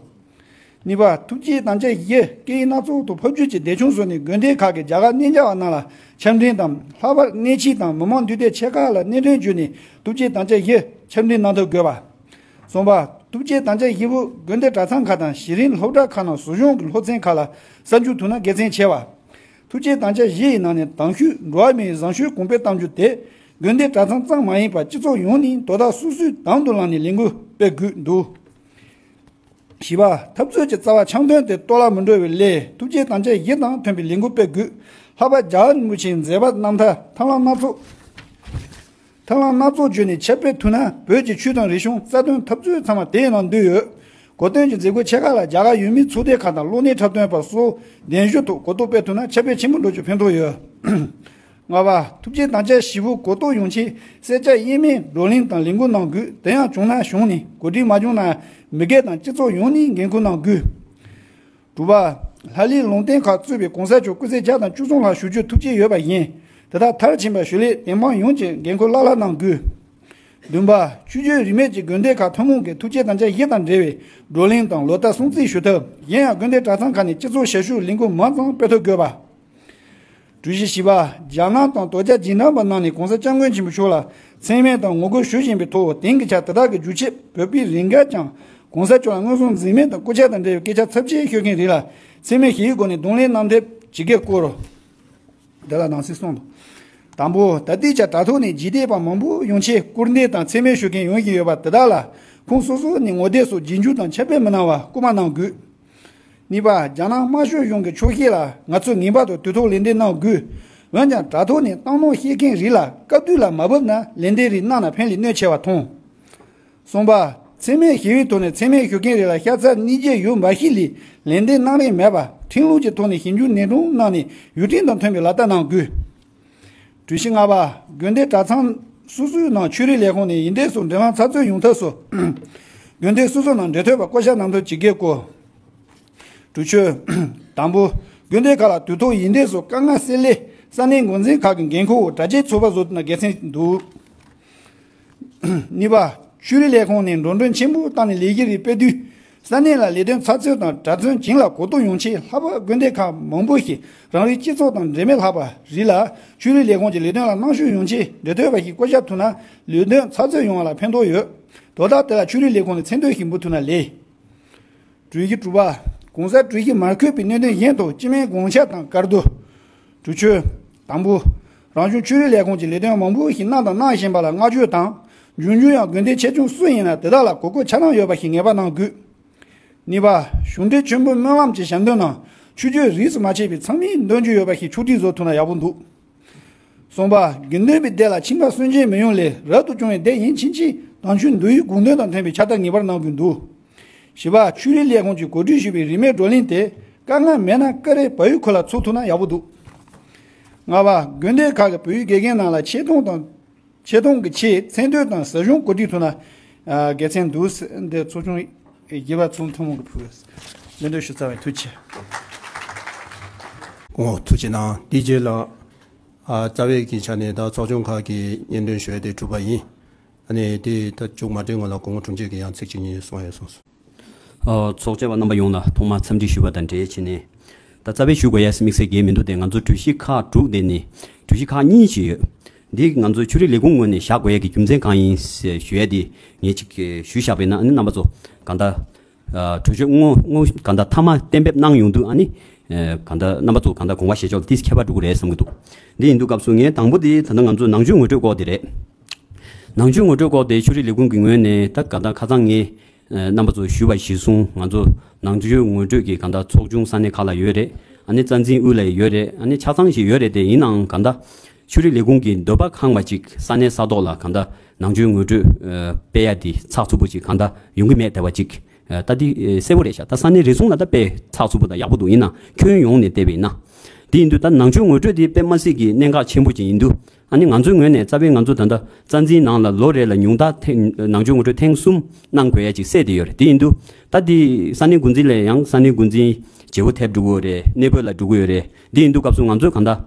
གཉིས་པ། ཐུགས་བསྐྱེད་དམ་བཅའ་བཞི་སྐད་ཡིག་སྣ་ཚོགས་ཐོག་ཕབ་བསྒྱུར་གྱིས་འདས་མཆོད་སོགས་ནས་དགོན་སྡེ་ཁག་གི་རྒྱ་གར་གནས་མཇལ་བ་རྣམས་ལ་ཕྱག་འཕྲིན་དང་། ལྷག་པར་གནས་ཆེན་དང་མི་མང་འདུས་སྡེ་ཆེ་ཁག་ལ་གནས་མགྲོན་བརྒྱུད་ནས་ཐུགས་བསྐྱེད་དམ་བཅའ་བཞི་ཕྱག་འཕྲིན་གནང་ཐབས་དགོས་པ། གསུམ་པ། ཐུགས་བསྐྱེད་དམ་བཅའ་བཞི་པོ་དགོན་སྡེ་གྲྭ་ཚང་ཁག་དང་གཞི་རིམ་སློབ་གྲྭ་ཁག་ནང་ཟུར་གཞུང་གི་སློབ་ཚན་ཁག་ལ་གསར་འཇུག་ཐུབ་ན་དགེ་མཚན་ཆེ་བ། ཐུགས་བསྐྱེད་དམ་བཅའ་བཞི་ཡི་ནང་ནས་དམ་ཤོས་འགྲོ་བ་མིའི་བཟང་སྤྱོད་གོང་འཕེལ་གཏང་རྒྱུ་དེ་དགོན་སྡེ་གྲྭ་ཚང་ཙམ་མ་ཡིན་པར་སྤྱི་ཚོགས་ཡོངས་ནས་དོ་བདག་སོ་སོས་དམ་དུ་བླངས་ནས་ལས་འགུལ་སྤེལ་དགོས་འདུག་བཞི་པ། འཐབ་རྩོད་ཀྱི་རྩ་བ་འཆམ་མཐུན་དེ་གཏོར་བརླག་མི་འགྲོ་བའི་སླད་ཐུགས་བསྐྱེད་དམ་བཅའ་བཞི་དང་མཐུན་པའི་ལས་འགུལ་སྤེལ་དགོས། ལྷག་པར་རྒྱལ་བ་རིན་པོ་ཆེའི་མཛད་པ་རྣམ་ཐར་ཐབས་ལམ་སྣ་ཚོགས། ཐབས་ལམ་སྣ་ཚོགས་བརྒྱུད་ནས་ཁྱབ་སྤེལ་ཐུབ་ན་བོད་ཀྱི་ཆོས་དང་རིག་གཞུང་རྩ་དོན་འཐབ་རྩོད་ཚང་མ་དེའི་ནང་འདུས་ཡོད། གོ་སྟོན་གྱི་མཛད་སྒོ་ཆེ་ཁག་ལ་རྒྱ་གར་ཡུལ་མིའི་ཚོགས་སྡེ་ཁག་དང་གློག་བརྙན་འཁྲབ་སྟོན་པ་སོགས་གདན་ཞུ་ཐོག་གོ་རྟོགས་སྤེལ་ཐུབ་ན་ཁྱབ་སྤེལ་ཆེན་པོ་འགྲོ་རྒྱུ་ཕན་ཐོགས་ཡོད། ལྔ་པ། ཐུགས་བསྐྱེད་དམ་བཅའ་བཞི་པོ་གོ་རྟོགས་ཡོང་ཆེད་གསལ་ཆ་དབྱེ་མེད་བགྲོ་གླེང་དང་ལས་འགུལ་གནང་དགོས། དེ་ཡང་བྱུང་ན་གཞུང་ནས། གོ་སྒྲིག་མ་བྱུང་ན་མི་སྒེར་དང་སྤྱི་ཚོགས་ཡོངས་ནས་འགན་ཁུར་གནང་དགོས། དྲུག་པ། ལྷ་ལས་ལུང་བསྟན་ཁག་གཙོས་པའི་གོང་ས་མཆོག་སྐུ་ཚེ་བརྒྱ་དང་བཅུ་གསུམ་ལྷག་བཞུགས་རྒྱུའི་ཐུགས་བསྐྱེད་ཡོད་པ་ཡིན། དེ་དག་མཐར་ཕྱིན་པར་ཞུ་སླད་དེང་སང་ཡོངས་ཀྱིས་འགན་ཁུར་ལྷག་ལྷག་གནང་དགོས། བདུན་པ། ཆོས་བརྒྱུད་རིས་མེད་ཀྱི་དགོན་སྡེ་ཁག་ཐུན་མོང་གི་ཐུགས་བསྐྱེད་དམ་བཅའ་བཞི་དང་འབྲེལ་བའི་བགྲོ་གླེང་དང་ལོ་ལྟར་སྲུང་བརྩི་ཞུ་ཐབས། གཞན་ཡང་དགོན་སྡེ་གྲྭ་ཚང་ཁག་ནས་སྤྱི་ཚོགས་ཞབས་ཞུའི་ལས་འགུལ་མང་ཙམ་སྤེལ་ཐབས་དགོས་པ། གྲོས་གཞི་བཞི་པ། རྒྱ་ནག་དང་དོལ་རྒྱལ་རྗེས་འབྲང་པ་རྣམས་ནས་གོང་ས་སྐྱབས་མགོན་ཆེན་པོ་མཆོག་ལ་མཚན་སྨད་དང་ངོ་རྒོལ་ཞུ་བཞིན་པའི་ཐོག་དེང་གི་ཆར་དེ་དག་གི་རྒྱུ་ཆས་བོད་པའི་རིགས་འགའ་ཀྱང་གོང་ས་མཆོག་ལ་མངོན་སུམ་འཛེམས་མེད་དང་སྐུ་ཕྱག་དང་འབྲེལ་བའི་སྐད་ཆ་ཚབས་ཆེ་ཤོད་མཁན་རིགས་ལ་མཚན་སྨད་ཞི་བའི་སྒོ་ནས་གདོང་ལེན་གནང་ཐབས་ཇི་སྐད་སྐོར། དེ་ལ་ནང་གསེས་གསུམ་དང་། དང་པོ། ད་ལྟའི་ཆར་དྲ་ཐོག་ནས་འཇིག་རྟེན་པ་མང་པོ་ཡོང་ཆེད་སྐུར་འདེབས་དང་མཚན་སྨད་ཞུ་མཁན་ཡོང་བཞིན་ཡོད་པ་དེ་དག་ལ་ཁོང་སོ་སོ་ནས་ངོ་དེབ་སོགས་རྗེས་འཇུག་དང་ཁྱབ་སྤེལ་མི་གནང་བར་སྐུལ་མ་གནང་དགོས། གཉིས་པ། རྒྱ་ནག་དམར་ཤོག་གཞུང་གི་ཕྱོགས་ཞེན་ལ་ང་ཚོས་ངེས་པར་དུ་དུས་ཐོག་ལན་འདེབས་གནང་དགོས། འོན་ཀྱང་དྲ་ཐོག་ནས་གཏམ་ནོར་བཤད་མཁན་རིགས་ལ་སྐབས་དུས་ལ་མ་བབས་ན་ལན་འདེབས་རིགས་གནང་ན་ཕན་ལས་གནོད་ཆེ་བ་མཐོང་། གསུམ་པ། མཚན་སྨད་ཞི་བའི་ཐོག་ནས་མཚན་སྨད་ཞུ་མཁན་རིགས་ལ་ཤ་ཚ་སྙིང་རྗེ་ཡོད་འབའ་ཞིག་ལས་ལན་འདེབས་གནང་རིན་མེད་པར་ཁྲིམས་ལུགས་ཀྱི་ཐོག་ནས་ཞིབ་འཇུག་ནན་སྲུང་གནང་ནས་ཡུལ་ཁྲིམས་དང་མཐུན་པའི་ལག་བསྟར་གནང་དགོས། གྲོས་གཞི་ལྔ་པ། དགོན་སྡེ་གྲྭ་ཚང་སོ་སོའི་ནང་ཆོས་རིག་ལས་ཁུངས་ནས་ཡིག་འབྲེལ་སོགས་འབྲེལ་ལམ་ཚགས་ཚུད་ཡོང་ཐབས་སུ། དགོན་སྡེ་སོ་སོ་ནང་འབྲེལ་མཐུད་པར་བསྐོ་བཞག་གནང་ཐབས་ཇི་སྐད་སྐོར། དྲུག་ཅུ། དང་པོ། དགོན་སྡེ་ཁག་ལ་དུས་ཐོག་ཡིག་འབྲེལ་སོགས་དཀའ་ངལ་སེལ་སླད་ས་གནས་འགོ་འཛིན་ཁག་གི་འགན་ཁུར་འོག་དྲ་རྒྱའི་ཚོགས་པ་བཟོ་ཐུབ་ན་དགེ་མཚན་འདུག་གཉིས་པ། ཆོས་རིག་ལས་ཁུངས་ནས་འགྲོ་གྲོན་ཆེན་པོ་བཏང་ནས་ལས་གཞི་རིགས་སྤེལ་དུས། ས་གནས་ལ་ལས་དོན་ཚགས་ཚུད་དང་གྲྭ་བཙུན་བྱིངས་ལ་གོ་རྟོགས་ཡོང་ཆེད་ལྷག་པར་དགོན་སྡེ་ཁག་མང་པོ་ཞིག་རང་རིགས་སྤྱི་ཚོགས་དང་འབྲེལ་མེད་ལྷག་པ་རིགས་ལ་ཆོས་རིག་ལས་ཁུངས་ཀྱི་ལས་དོན་ལ་སྣང་ཤུགས་ཡོང་ཆེད་འབྲེལ་མཐུད་པ་ཞིག་བསྐོ་བཞག་ཐུབ་ན་ལས་དོན་ཚགས་ཚུད་ཡོང་བ་ལ་ཕན་ཐོགས་ཡོད། དོ་བདག་དེ་ལ་ཆོས་རིག་ལས་ཁུངས་ནས་མཚན་འདོན་ཞིག་འབུལ་ཐུབ་ན་ལེགས། གྲོས་གཞི་དྲུག་པ། གོང་གསལ་གྲོས་གཞི་མར་འཁོད་པའི་གནད་དོན་གཞན་དག་སྤྱི་མིང་དགོངས་འཆར་དང་བཀའ་བསྡུར། དྲུག་ཅུ། དང་པོ། རང་གཞུང་ཆོས་རིག་ལས་ཁུངས་ཀྱིས་ལས་དོན་མང་པོ་ཞིག་གནང་དང་གནང་བཞིན་པ་ལ་བསྔགས་བརྗོད་དང་། འབྱུང་འགྱུར་ཡང་དགོན་སྡེ་ཆེ་ཆུང་སུ་ཡིན་ན་དེ་དག་ལ་གོ་སྐབས་ཆ་ཚང་ཡོད་པ་ཞིག་ངེས་པར་གནང་དགོས། གཉིས་པ། གཞུང་འབྲེལ་མཆོད་འབུལ་སྨོན་ལམ་གྱི་ཞལ་འདོན་ནང་ཆོས་བརྒྱུད་རིས་སུ་མ་ཆད་པའི་ཚང་མས་འདོན་རྒྱུ་ཡོད་པ་ཞིག་ཕྱོགས་སྒྲིག་བཟོ་ཐུབ་ན་ཡག་པོ་འདུག་གསུམ་པ། དགེ་འདུན་པའི་སྡེ་ལ་ཁྱིམ་པ་སུན་འབྱིན་མི་ཡོང་སླད་རབ་ཏུ་བྱུང་བའི་སྡེ་ཡིན་ཕྱིན་ཆད་དམ་ཆོས་འདུལ་བའི་དགོངས་དོན་དང་མཐུན་པའི་ཁྱབ་བརྡལ་ངེས་པར་གནང་དགོས་འདུག་བཞི་པ། ཆོས་རིག་ལས་ཁུངས་ཀྱིས་གོ་སྒྲིག་ཞུས་པའི་རིས་མེད་བགྲོ་གླེང་དེ་དཀའ་ངལ་མེད་ན་ཀ་རེ་བལ་ཡུལ་ཁུལ་ལ་ཚོགས་ཐུབ་ན་ཡག་པོ་འདུག་ལྔ་པ། དགོན་སྡེ་ཁག་གི་བོད་ཡིག་དགེ་རྒན་རྣམས་ལ་ཆེ་མཐོང་དང་ཆེ་མཐོང་གི་ཆེད་མཚན་ཐོ་དང་ཟབ་སྦྱོང་གོ་སྒྲིག་ཐུབ་ན་དགེ་མཚན་འདུག་འདི་ཚོགས་ཆུང་བཞི་པ་ཚོགས་ཐུན་མོང་གི་ཕུལ་ལན་འདེབས་ཞུ་ཚར་བའི་ཐུགས་རྗེ་ཆེ། ཨོ་ཐུགས་རྗེ་གནང་། དེ་རྗེས་ལ་ཨ་རྩ་བའི་གི་ཆ་ནས་ད་ཚོགས་ཆུང་ཁག་གི་སྙན་སྒྲོན་ཞུ་ཡ་དེ་གྲུབ་པ་ཡིན། ཨ་ནི་དེ་ད་མཇུག་མ་སྒྲིལ་སྔོན་ལ་སྐུ་ངོ་དྲུང་ཆེ་གིས་ཡང་ཚིག་གཅིག་གཉིས་གསུང་ཡ་གསུངས་སོང་། ཨ་ཚོགས་བཅར་བ་རྣམ་པ་ཡོངས་ལ་ཐོག་མར་འཚམས་འདྲི་ཞུ་བ་དང་འབྲེལ་བྱས་ནས། ད་རྩ་བའི་ཞུ་དགོས་ཡ་དམིགས་བསལ་གང་མི་འདུག་སྟེ་ང་ཚོ་གྲོས་གཞི་ཁག་དྲུག་དེ་ནས་གྲོས་གཞི་ཁག་གཉིས་ཅིག་ཡོད། འདི་ང་ཚོ་ཆོས་རིག་ལས་ཁུངས་ངོས་ནས་བཞག་དགོས་ཡ་གི་རྒྱུ་མཚན་གང་ཡིན་ཞེས་ཞུ་ཡ་དེ་ངས་ཅིག་ཞུས་བཞག་པ་ཡིན་ན། ཨ་ནི་རྣམ་པ་ཚོ་གང་ལྟར། ཨ་གྲོས་ཆོད་དངོས་དངོས་གང་ལྟར་མཐའ་མ་གཏན་འབེབས་གནང་ཡོང་དུས་ཨ་ནི། ཨ་གང་ལྟར་རྣམ་པ་ཚོ་གང་ལྟར་དགོངས་པ་བཞེས་ཕྱོགས་ལ་ཏིས་ཁྱད་པར་འགྲོ་གི་རེད་བསམ་གྱི་འདུག་འདི་ཡིན་དུས་སྐབས་སུ་ངས་དང་པོ་དེ་ད་ལྟ་ང་ཚོ་ནང་ཆོས་ངོ་སྤྲོད་སྐོར་དེ་རེད། ནང་ཆོས་ངོ་སྤྲོད་སྐོར་དེ་ཆོས་རིག་ལས་ཁུངས་ཀྱི་ངོས་ནས་ད་གང་ལྟར་ཁ་སང་ངས་ཨ་རྣམ་པ་ཚོ་ཞུས་པ་གཞིར་བཟུང་ང་ཚོ་ནང་ཆོས་ངོ་སྤྲོད་ཀྱི་གང་ལྟར་ཚོགས་ཆུང་ས་གནས་ཁག་ལ་ཡོད་རེད། ཨ་ནི་རྩ་འཛིན་དབུས་ལ་ཡོད་རེད། ཨ་ནི་ཆ་ཚང་ཞིག་ཡོད་རེད་དེ། ཡིན་ནའང་གང་ལྟར་ཆོས་རིག་ལས་ཁུངས་ཀྱི་འདོད་པ་ཁེངས་པ་ཅིག་ས་གནས་ས་ཐོག་ལ་གང་ལྟར་ནང་ཆོས་ངོ་སྤྲོད་ཨ་སྤེལ་ཡ་དེ་ཚགས་ཚུད་པོ་ཅིག་གང་ལྟར་ཡོང་གི་མེད་བསྡད་པ་ཅིག་ཨ་ད་དེ་ཨ་གསལ་པོ་རེད་ཤག་ད་ས་གནས་རེ་ཟུང་ལ་ད་དཔེ་ཚགས་ཚུད་པོ་དང་ཡག་པོ་འདུག་ཡིན་ནའང་ཁྱོན་ཡོངས་ནས་བལྟས་པ་ཡིན་ན། དེ་ཡིན་དུས་ད་ནང་ཆོས་ངོ་སྤྲོད་དེ་དཔེ་མ་སྲིད་ཀྱི་གནད་འགག་ཆེན་པོ་ཅིག་ཡིན་དུས། ཨ་ནི་ང་ཚོའི་ངོས་ནས་རྩ་བའི་ང་ཚོ་ད་ལྟ་རྩ་འཛིན་ནང་ལ་ལོ་རེ་ལ་ཉུང་མཐའ་ཐེངས་ནང་ཆོས་ངོ་སྤྲོད་ཐེངས་གསུམ་གནང་དགོས་ཡ་ཅིག་གསལ་བསྡད་ཡོད་རེད། དེ་ཡིན་དུས་ད་དེ་ས་གནས་འགོ་འཛིན་ལ་ཡང་ས་གནས་འགོ་འཛིན་བརྗེ་པོ་ཐེབས་འགྲོ་གི་ཡོད་རེད། གནས་སྤོས་ལ་འགྲོ་གི་ཡོད་རེད། དེ་ཡིན་དུས་སྐབས་སུ་ང་ཚོས་གང་ལྟར་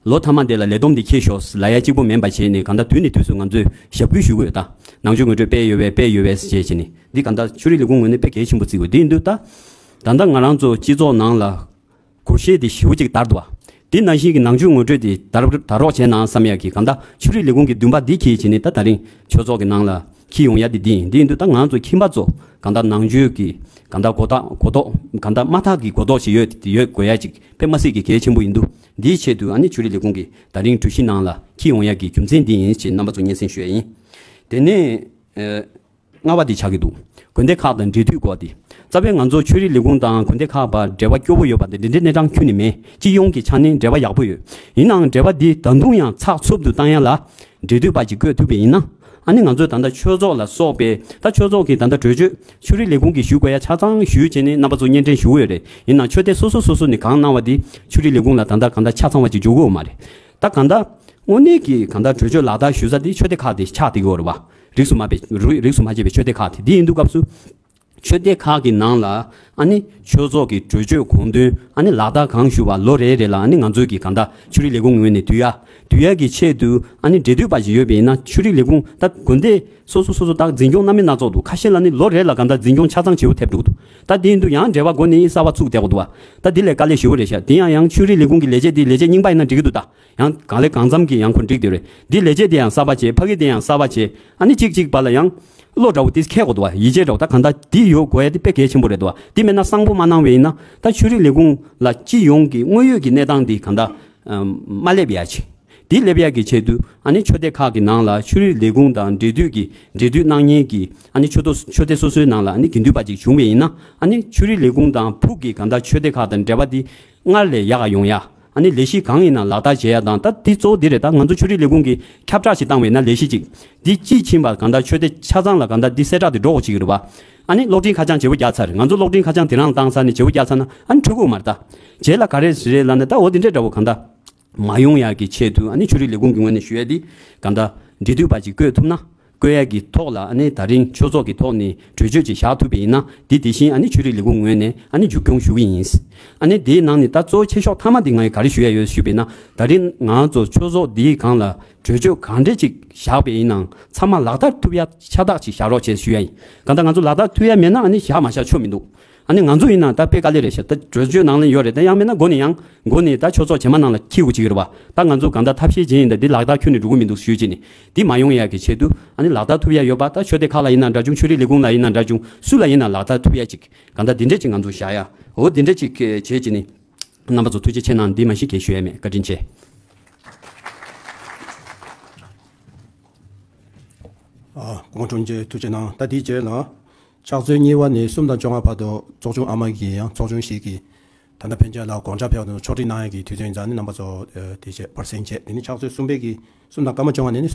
ལོ་མཐའ་མ་དེ་ལ་ལས་བསྡོམས་དེ་འཁྱེར་ཤོག་ལབ་ཡ་གཅིག་པོ་མིན་པ་བྱས་ནས་གང་ལྟར་དུས་ནས་དུས་སུ་ང་ཚོས་ཞབས་སྐུལ་ཞུ་དགོས། ད་ནང་ཆོས་ངོ་སྤྲོད་སྤེལ་ཡོད་པས་སྤེལ་ཡོད་པས་ཞེས་བྱས་ནས་འདི་གང་ལྟར་ཆོས་རིག་ལས་ཁུངས་ངོས་ནས་དཔེ་གལ་ཆེན་པོ་བརྩི་དགོས། དེ་ཡིན་དུས་ད་ ད་ལྟ་ང་རང་ཚོ་སྤྱི་ཚོགས་ནང་ལ་སྒོར་གཞས་དེ་ཞེ་པོ་ཅིག་དར་འདུག་བ། དེ་ནང་བཞིན་གྱི་ནང་ཆོས་ངོ་སྤྲོད་དེ་དར་དར་རོགས་བྱས་ན་བསམ་ཡག་གི་གང་ལྟར་ཆོས་རིག་ལས་ཁུངས་ཀྱི་འདུན་པ་འདི་གིས་བྱས་ནས་ད་དེ་རིང་ཆོས་ཚོགས་ཀྱི་ནང་ལ་འཁྱེར་ཡོང་ཡ་དེ་འདི་ཡིན། འདི་ཡིན་དུས་ད་ང་ཚོ་ཁྱིམ་པ་ཚོ་གང་ལྟར་ནང་ཆོས་ཀྱི་གང་ལྟར་གོ་རྟོགས་གོ་རྟོགས་གང་ལྟར་མ་ཐག་གི་གོ་རྟོགས་ཤིག་ཡོད་ཡོད་དགོས་ཡ་ཅིག་དཔེ་མ་སྲིད་ཀྱི་གལ་ཆེན་པོ་ཡིན་འདུག་འདིའི་ཆེད་དུ་ཨ་ནི་ཆོས་རིག་ལས་ཁུངས་ཀྱི་ད་རིང་གྲོས་གཞི་ནང་ལ་འཁྱེར་ཡོང་ཡ་གི་རྒྱུ་མཚན་འདི་ཡིན་ཞེས་རྣམ་པ་ཚོ་སྙན་སེང་ཞུ་ཡ་ཡིན། དེ་ནས་ཨ། ལྔ་པ་དེ་ཆགས་ཀྱི་འདུག་དགོན་སྡེ་ཁག་དང་འབྲེལ་མཐུད་སྐོར་དེ། རྩ་བའི་ང་ཚོ་ཆོས་རིག་ལས་ཁུངས་དང་དགོན་སྡེ་ཁག་བར་འབྲེལ་བ་སྐྱོ་པོ་ཡོད་པ་དེ་འདི་འདྲའི་གནས་སྟངས་ཁྱོན་ནས་མེད། སྤྱི་ཡོངས་ཀྱི་ཆ་ནས་འབྲེལ་བ་ཡག་པོ་ཡོད། ཡིན་ནའང་འབྲེལ་བ་འདི་ད་དུང་ཡང་ཚགས་ཚུད་དུ་བཏང་ཡ་ལ་འབྲེལ་མཐུད་པ་ཅིག་བསྐོས་ཐུབ་པ་ཡིན་ན། ཨ་ནི་ང་ཚོས་ད་ལྟ་ཆོས་ཚོགས་ལ་སོགས་པའི་ད་ཆོས་ཚོགས་ཀྱི་ད་ལྟ་གྲོས་ཆོད་ཆོས་རིག་ལས་ཁུངས་ཀྱིས་ཞུ་དགོས་ཡ་ཆ་ཚང་ཞུས་བྱས་ནས་རྣམ་པ་ཚོ་སྙན་སྒྲོན་ཞུ་གི་ཡོད་རེད། ཡིན་ནའང་ཆོས་སྡེ་སོ་སོ་སོ་སོ་ནས་གང་གནང་བ་དེ་ཆོས་རིག་ལས་ཁུངས་ལ་ད་ལྟ་གང་ལྟར་ཆ་ཚང་བ་ཅིག་འཇོག་གི་ཡོད་མ་རེད། ད་གང་ལྟར་དངོས་གནས་ཀྱི་གང་ལྟར་གྲོས་ཆོད་ལག་བསྟར་ཞུ་ས་དེ་ཆོས་སྡེ་ཁག་དེ་ཆགས་བསྡད་ཀྱི་ཡོད་རེད་བ། རིས་སུ་མ་པའི་རུ་རིས་སུ་མ་ཆད་པའི་ཆོས་སྡེ་ཁག་དེ་འདི་ཡིན་དུས་སྐབས་སུ། ཆོས་སྡེ་ཁག་གི་ནང་ལ་ཨ་ནི་ཆོས་ཚོགས་ཀྱི་གྲོས་ཆོད་དགོངས་དོན་ཨ་ནི་ལག་བསྟར་གང་ཞུ་བ་ལོ་རེ་རེ་ལ་ཨ་ནི་ང་ཚོས་ཀྱི་གང་ལྟར་ཆོས་རིག་ལས་ཁུངས་ངོས་ནས་བསྡུ་ཡ་བསྡུ་ཡ་གི་ཆེད་དུ་ཨ་ནི་འབྲེལ་མཐུད་པ་ཞིག་ཡོད་པ་ཡིན་ན་ཆོས་རིག་ལས་ཁུངས་ད་དགོན་སྡེ་སོ་སོ་སོ་སོ་ད་འཛིན་སྐྱོང་སྣ་མིན་སྣ་ཚོགས་འདུག་ཁ་ཤས་ལ་ནི་ལོ་རེ་ལ་གང་ལྟར་འཛིན་སྐྱོང་ཆ་ཚང་བྱེད་དགོས་ཐེབས་འགྲོ་གི་འདུག་ད་དེ་ཡིན་དུས་ཡང་འབྲེལ་བ་སྒོ་ནས་གསར་པ་བཙུགས་བསྡད་དགོས་འདུག་བ། ད་དེ་ལས་དཀའ་ལས་ཞེ་པོ་རེད་ཤག་དེ་ཡང་ཡང་ཆོས་རིག་ལས་ཁུངས་ཀྱི་ལས་བྱེད་དེ་ལས་བྱེད་རྙིང་པ་ཡིན་ན་འགྲིག་གི་འདུག་ད། ཡང་གང་ལེགས་གང་འཚམ་གྱིས་ཡང་ཁོ་འགྲིག་དེ་རེད། འདི་ལས་བྱེད་དེ་ཡང་གསར་པ་བྱས། ཕ་གི་དེ་ཡང་གསར་པ་བྱས། ཨ་ནི་གཅིག་གཅིག་བར་ལ་ཡང་བློ་འདྲ་བོ་དེ་འཁེལ་དགོས་འདུག་བ། ཡིད་ཆེས་འདྲ་བོ་ད་གང་ལྟར་འདི་ཡོད་དགོས་ཡ་དེ་དཔེ་གལ་ཆེན་པོ་རེད་འདུག་བ། དེ་མེད་ན་གསང་པོ་མ་གནང་བ་ཡིན་ན་ད་ཆོས་རིག་ལས་ཁུངས་ལ་སྤྱི་ཡོངས་ཀྱི་དངོས་ཡོད་ཀྱི་གནས་སྟངས་དེ་གང་ལྟར་ཨམ་མ་སླེབས་ཡ་ཆེ། དེ་སླེབས་ཡ་གི་ཆེད་དུ་ཨ་ནི་ཆོས་སྡེ་ཁག་གི་ནང་ལ་ཆོས་རིག་ལས་ཁུངས་དང་འབྲེལ་མཐུད་ཀྱི་འབྲེལ་མཐུད་གནང་མཁན་གྱི་ཨ་ནི་ཆོས་ཐོག་ཆོས་སྡེ་སོ་སོའི་ནང་ལ་ཨ་ནི་དགེ་འདུན་པ་ཅིག་བྱུང་བ་ཡིན་ན་ཨ་ནི་ཆོས་རིག་ལས་ཁུངས་དང་ཕུགས་ཀྱི་གང་ལྟར་ཆོས་སྡེ་ཁག་དང་འབྲེལ་བ་དེ་སྔར་ལས་ཡག་ག་ཡོང་ཡ། ཨ་ནི་ལས་གཞི་གང་ཡིན་ན་ལག་བསྟར་བྱེད་ཡ་དང་ད་འདི་གཙོ་བོ་འདི་རེད། ད་ང་ཚོ་ཆོས་རིག་ལས་ཁུངས་ཀྱིས་ཁྱབ་བསྒྲགས་ཤིག་བཏང་བས་ན་ལས་གཞི་ཅིག་འདི་དཔྱིས་ཕྱིན་པ་གང་ལྟར་ཆོས་སྡེ་ཆ་ཚང་ལ་གང་ལྟར་འདི་གསལ་བསྒྲགས་དེ་འགྲོ་དགོས་ཅིག་རེད་བ། ཨ་ནི་གློག་འཕྲིན་ཁ་བྱང་བརྗེ་པོ་རྒྱག་ཚར། ང་ཚོ་གློག་འཕྲིན་ཁ་བྱང་དེ་རང་བཏང་ཚར་ནས་བརྗེ་པོ་རྒྱག་ཚར་ན་ཨ་ནི་འཕྲོད་གོ་མ་རེད་ད། རྗེས་ལ་ག་རེ་རེད་ལབ་ན་ད་འོ་དེ་འདྲས་འདྲ་བོ་གང་ལྟར་མ་ཡོང་ཡ་གི་ཆེད་དུ་ཨ་ནི་ཆོས་རིག་ལས་ཁུངས་ཀྱི་ངོས་ནས་ཞུ་ཡ་འདི་གང་ལྟར་འབྲེལ་མཐུད་པ་ཅིག་བསྐོས་ཐུབ་ན། བསྐོ་ཡ་གི་ཐོག་ལ་ཨ་ནི་ད་རིང་ཆོས་ཚོགས་ཀྱི་ཐོག་ནས་གྲོས་ཆོད་ཅིག་བཞག་ཐུབ་པ་ཡིན་ན་དེ་དེ་བཞིན་ཨ་ནི་ཆོས་རིག་ལས་ཁུངས་ངོས་ནས་ཨ་ནི་མཇུག་སྐྱོང་ཞུ་གི་ཡིན། ཨ་ནི་དེའི་ནང་ནས་ད་གཙོ་བོ་ཆེ་ཤོས་མཐའ་མ་དེ་ང་ཡི་ག་རེ་ཞུ་ཡ་ཡོད་ཞུས་པ་ཡིན་ན་ད་རིང་ང་ཚོ་ཆོས་ཚོགས་འདིའི་སྒང་ལ་གྲོས་ཆོད་གང་འདྲ་ཅིག་བཞག་པ་ཡིན་ནའང་ཚང་མ་ལག་བསྟར་ཐུབ་ཡ་ཤ་སྟག་ཅིག་བཞག་རོགས་བྱེད་ཞུ་ཡ་ཡིན། གང་ལྟར་ང་ཚོ་ལག་བསྟར་ཐུབ་ཡ་མེད་ན་ཨ་ནི་བཞག་མ་བཞག་ཆོ་མི་འདུག་ཨ་ནི་ང་ཚོ་ཡིན་ན་ད་དཔེ་དཀའ་ལས་རེད་ཤག་ད་གྲོས་ཆོད་ནང་ལ་ཡོད་རེད། ད་ཡང་མིན་ན་མགོ་ནས་ཡང་མགོ་ནས་ད་ཆོས་ཚོགས་རྗེས་མ་ནང་ལ་འཁྱེར་དགོས་ཀྱི་ཡོད་རེད་བ། ད་ང་ཚོ་གང་ལྟར་ཐབས་ཤེས་བྱེད་ཡིན། ད་འདི་ལག་བསྟར་ཁྱོན་ནས་འགྲོ་གི་མི་འདུག་ཞུས་བྱས་ནས་འདི་མ་ཡོང་ཡག་གི་ཆེད་དུ་ཨ་ནི་ལག་བསྟར་ཐུབ་ཡ་ཡོད་པ། ད་ཆོས་སྡེ་ཁག་ལ་ཡིན་ན་འདྲ་བྱུང་། ཆོས་རིག་ལས་ཁུངས་ལ་ཡིན་ན་འདྲ་བྱུང་། སུ་ལ་ཡིན་ན་ལག་བསྟར་ཐུབ་ཡ་ཅིག་གང་ལྟར་འདི་འདྲས་ཅིག་ང་ཚོ་བཞག་ཡ། འོ་འདི་འདྲས་ཅིག་བྱས་བྱས་ནས་རྣམ་པ་ཚོ་ཐུགས་རྗེ་ཆེ་གནང་། འདི་མ་གཞི་གལ་ཞུ་ཡ་མེད། བཀའ་དྲིན་ཆེ། ཨ། སྐུ་ངོ་དྲུང་ཆེ་ཐུགས་རྗེ་གནང་། ད་དེའི་རྗེས་ལ་ཕྱག་ཚོད་གཉིས་པ་ནས་གསུམ་དང་བཅོ་ལྔ་བར་དུ་ཚོགས་ཆུང་ཨ་མ་གིས་ཡང་ཚོགས་ཆུང་ཞིག་གིས་ད་ལྟ་ཕན་ཆད་ལ་དགོངས་འཆར་ཕེབས་དང་ཕྱོགས་སྒྲིག་གནང་ཡག་གི་དུས་ཚོད་ཡིན་ཙང་ནི་རྣམ་པ་ཚོ་དེ་བྱས་པར་གསན་བྱས། དེ་ནི་ཕྱག་ཚོད་གསུམ་པའི་གི་གསུམ་དང་སྐར་མ་བཅོ་ལྔ་ནས་ནི།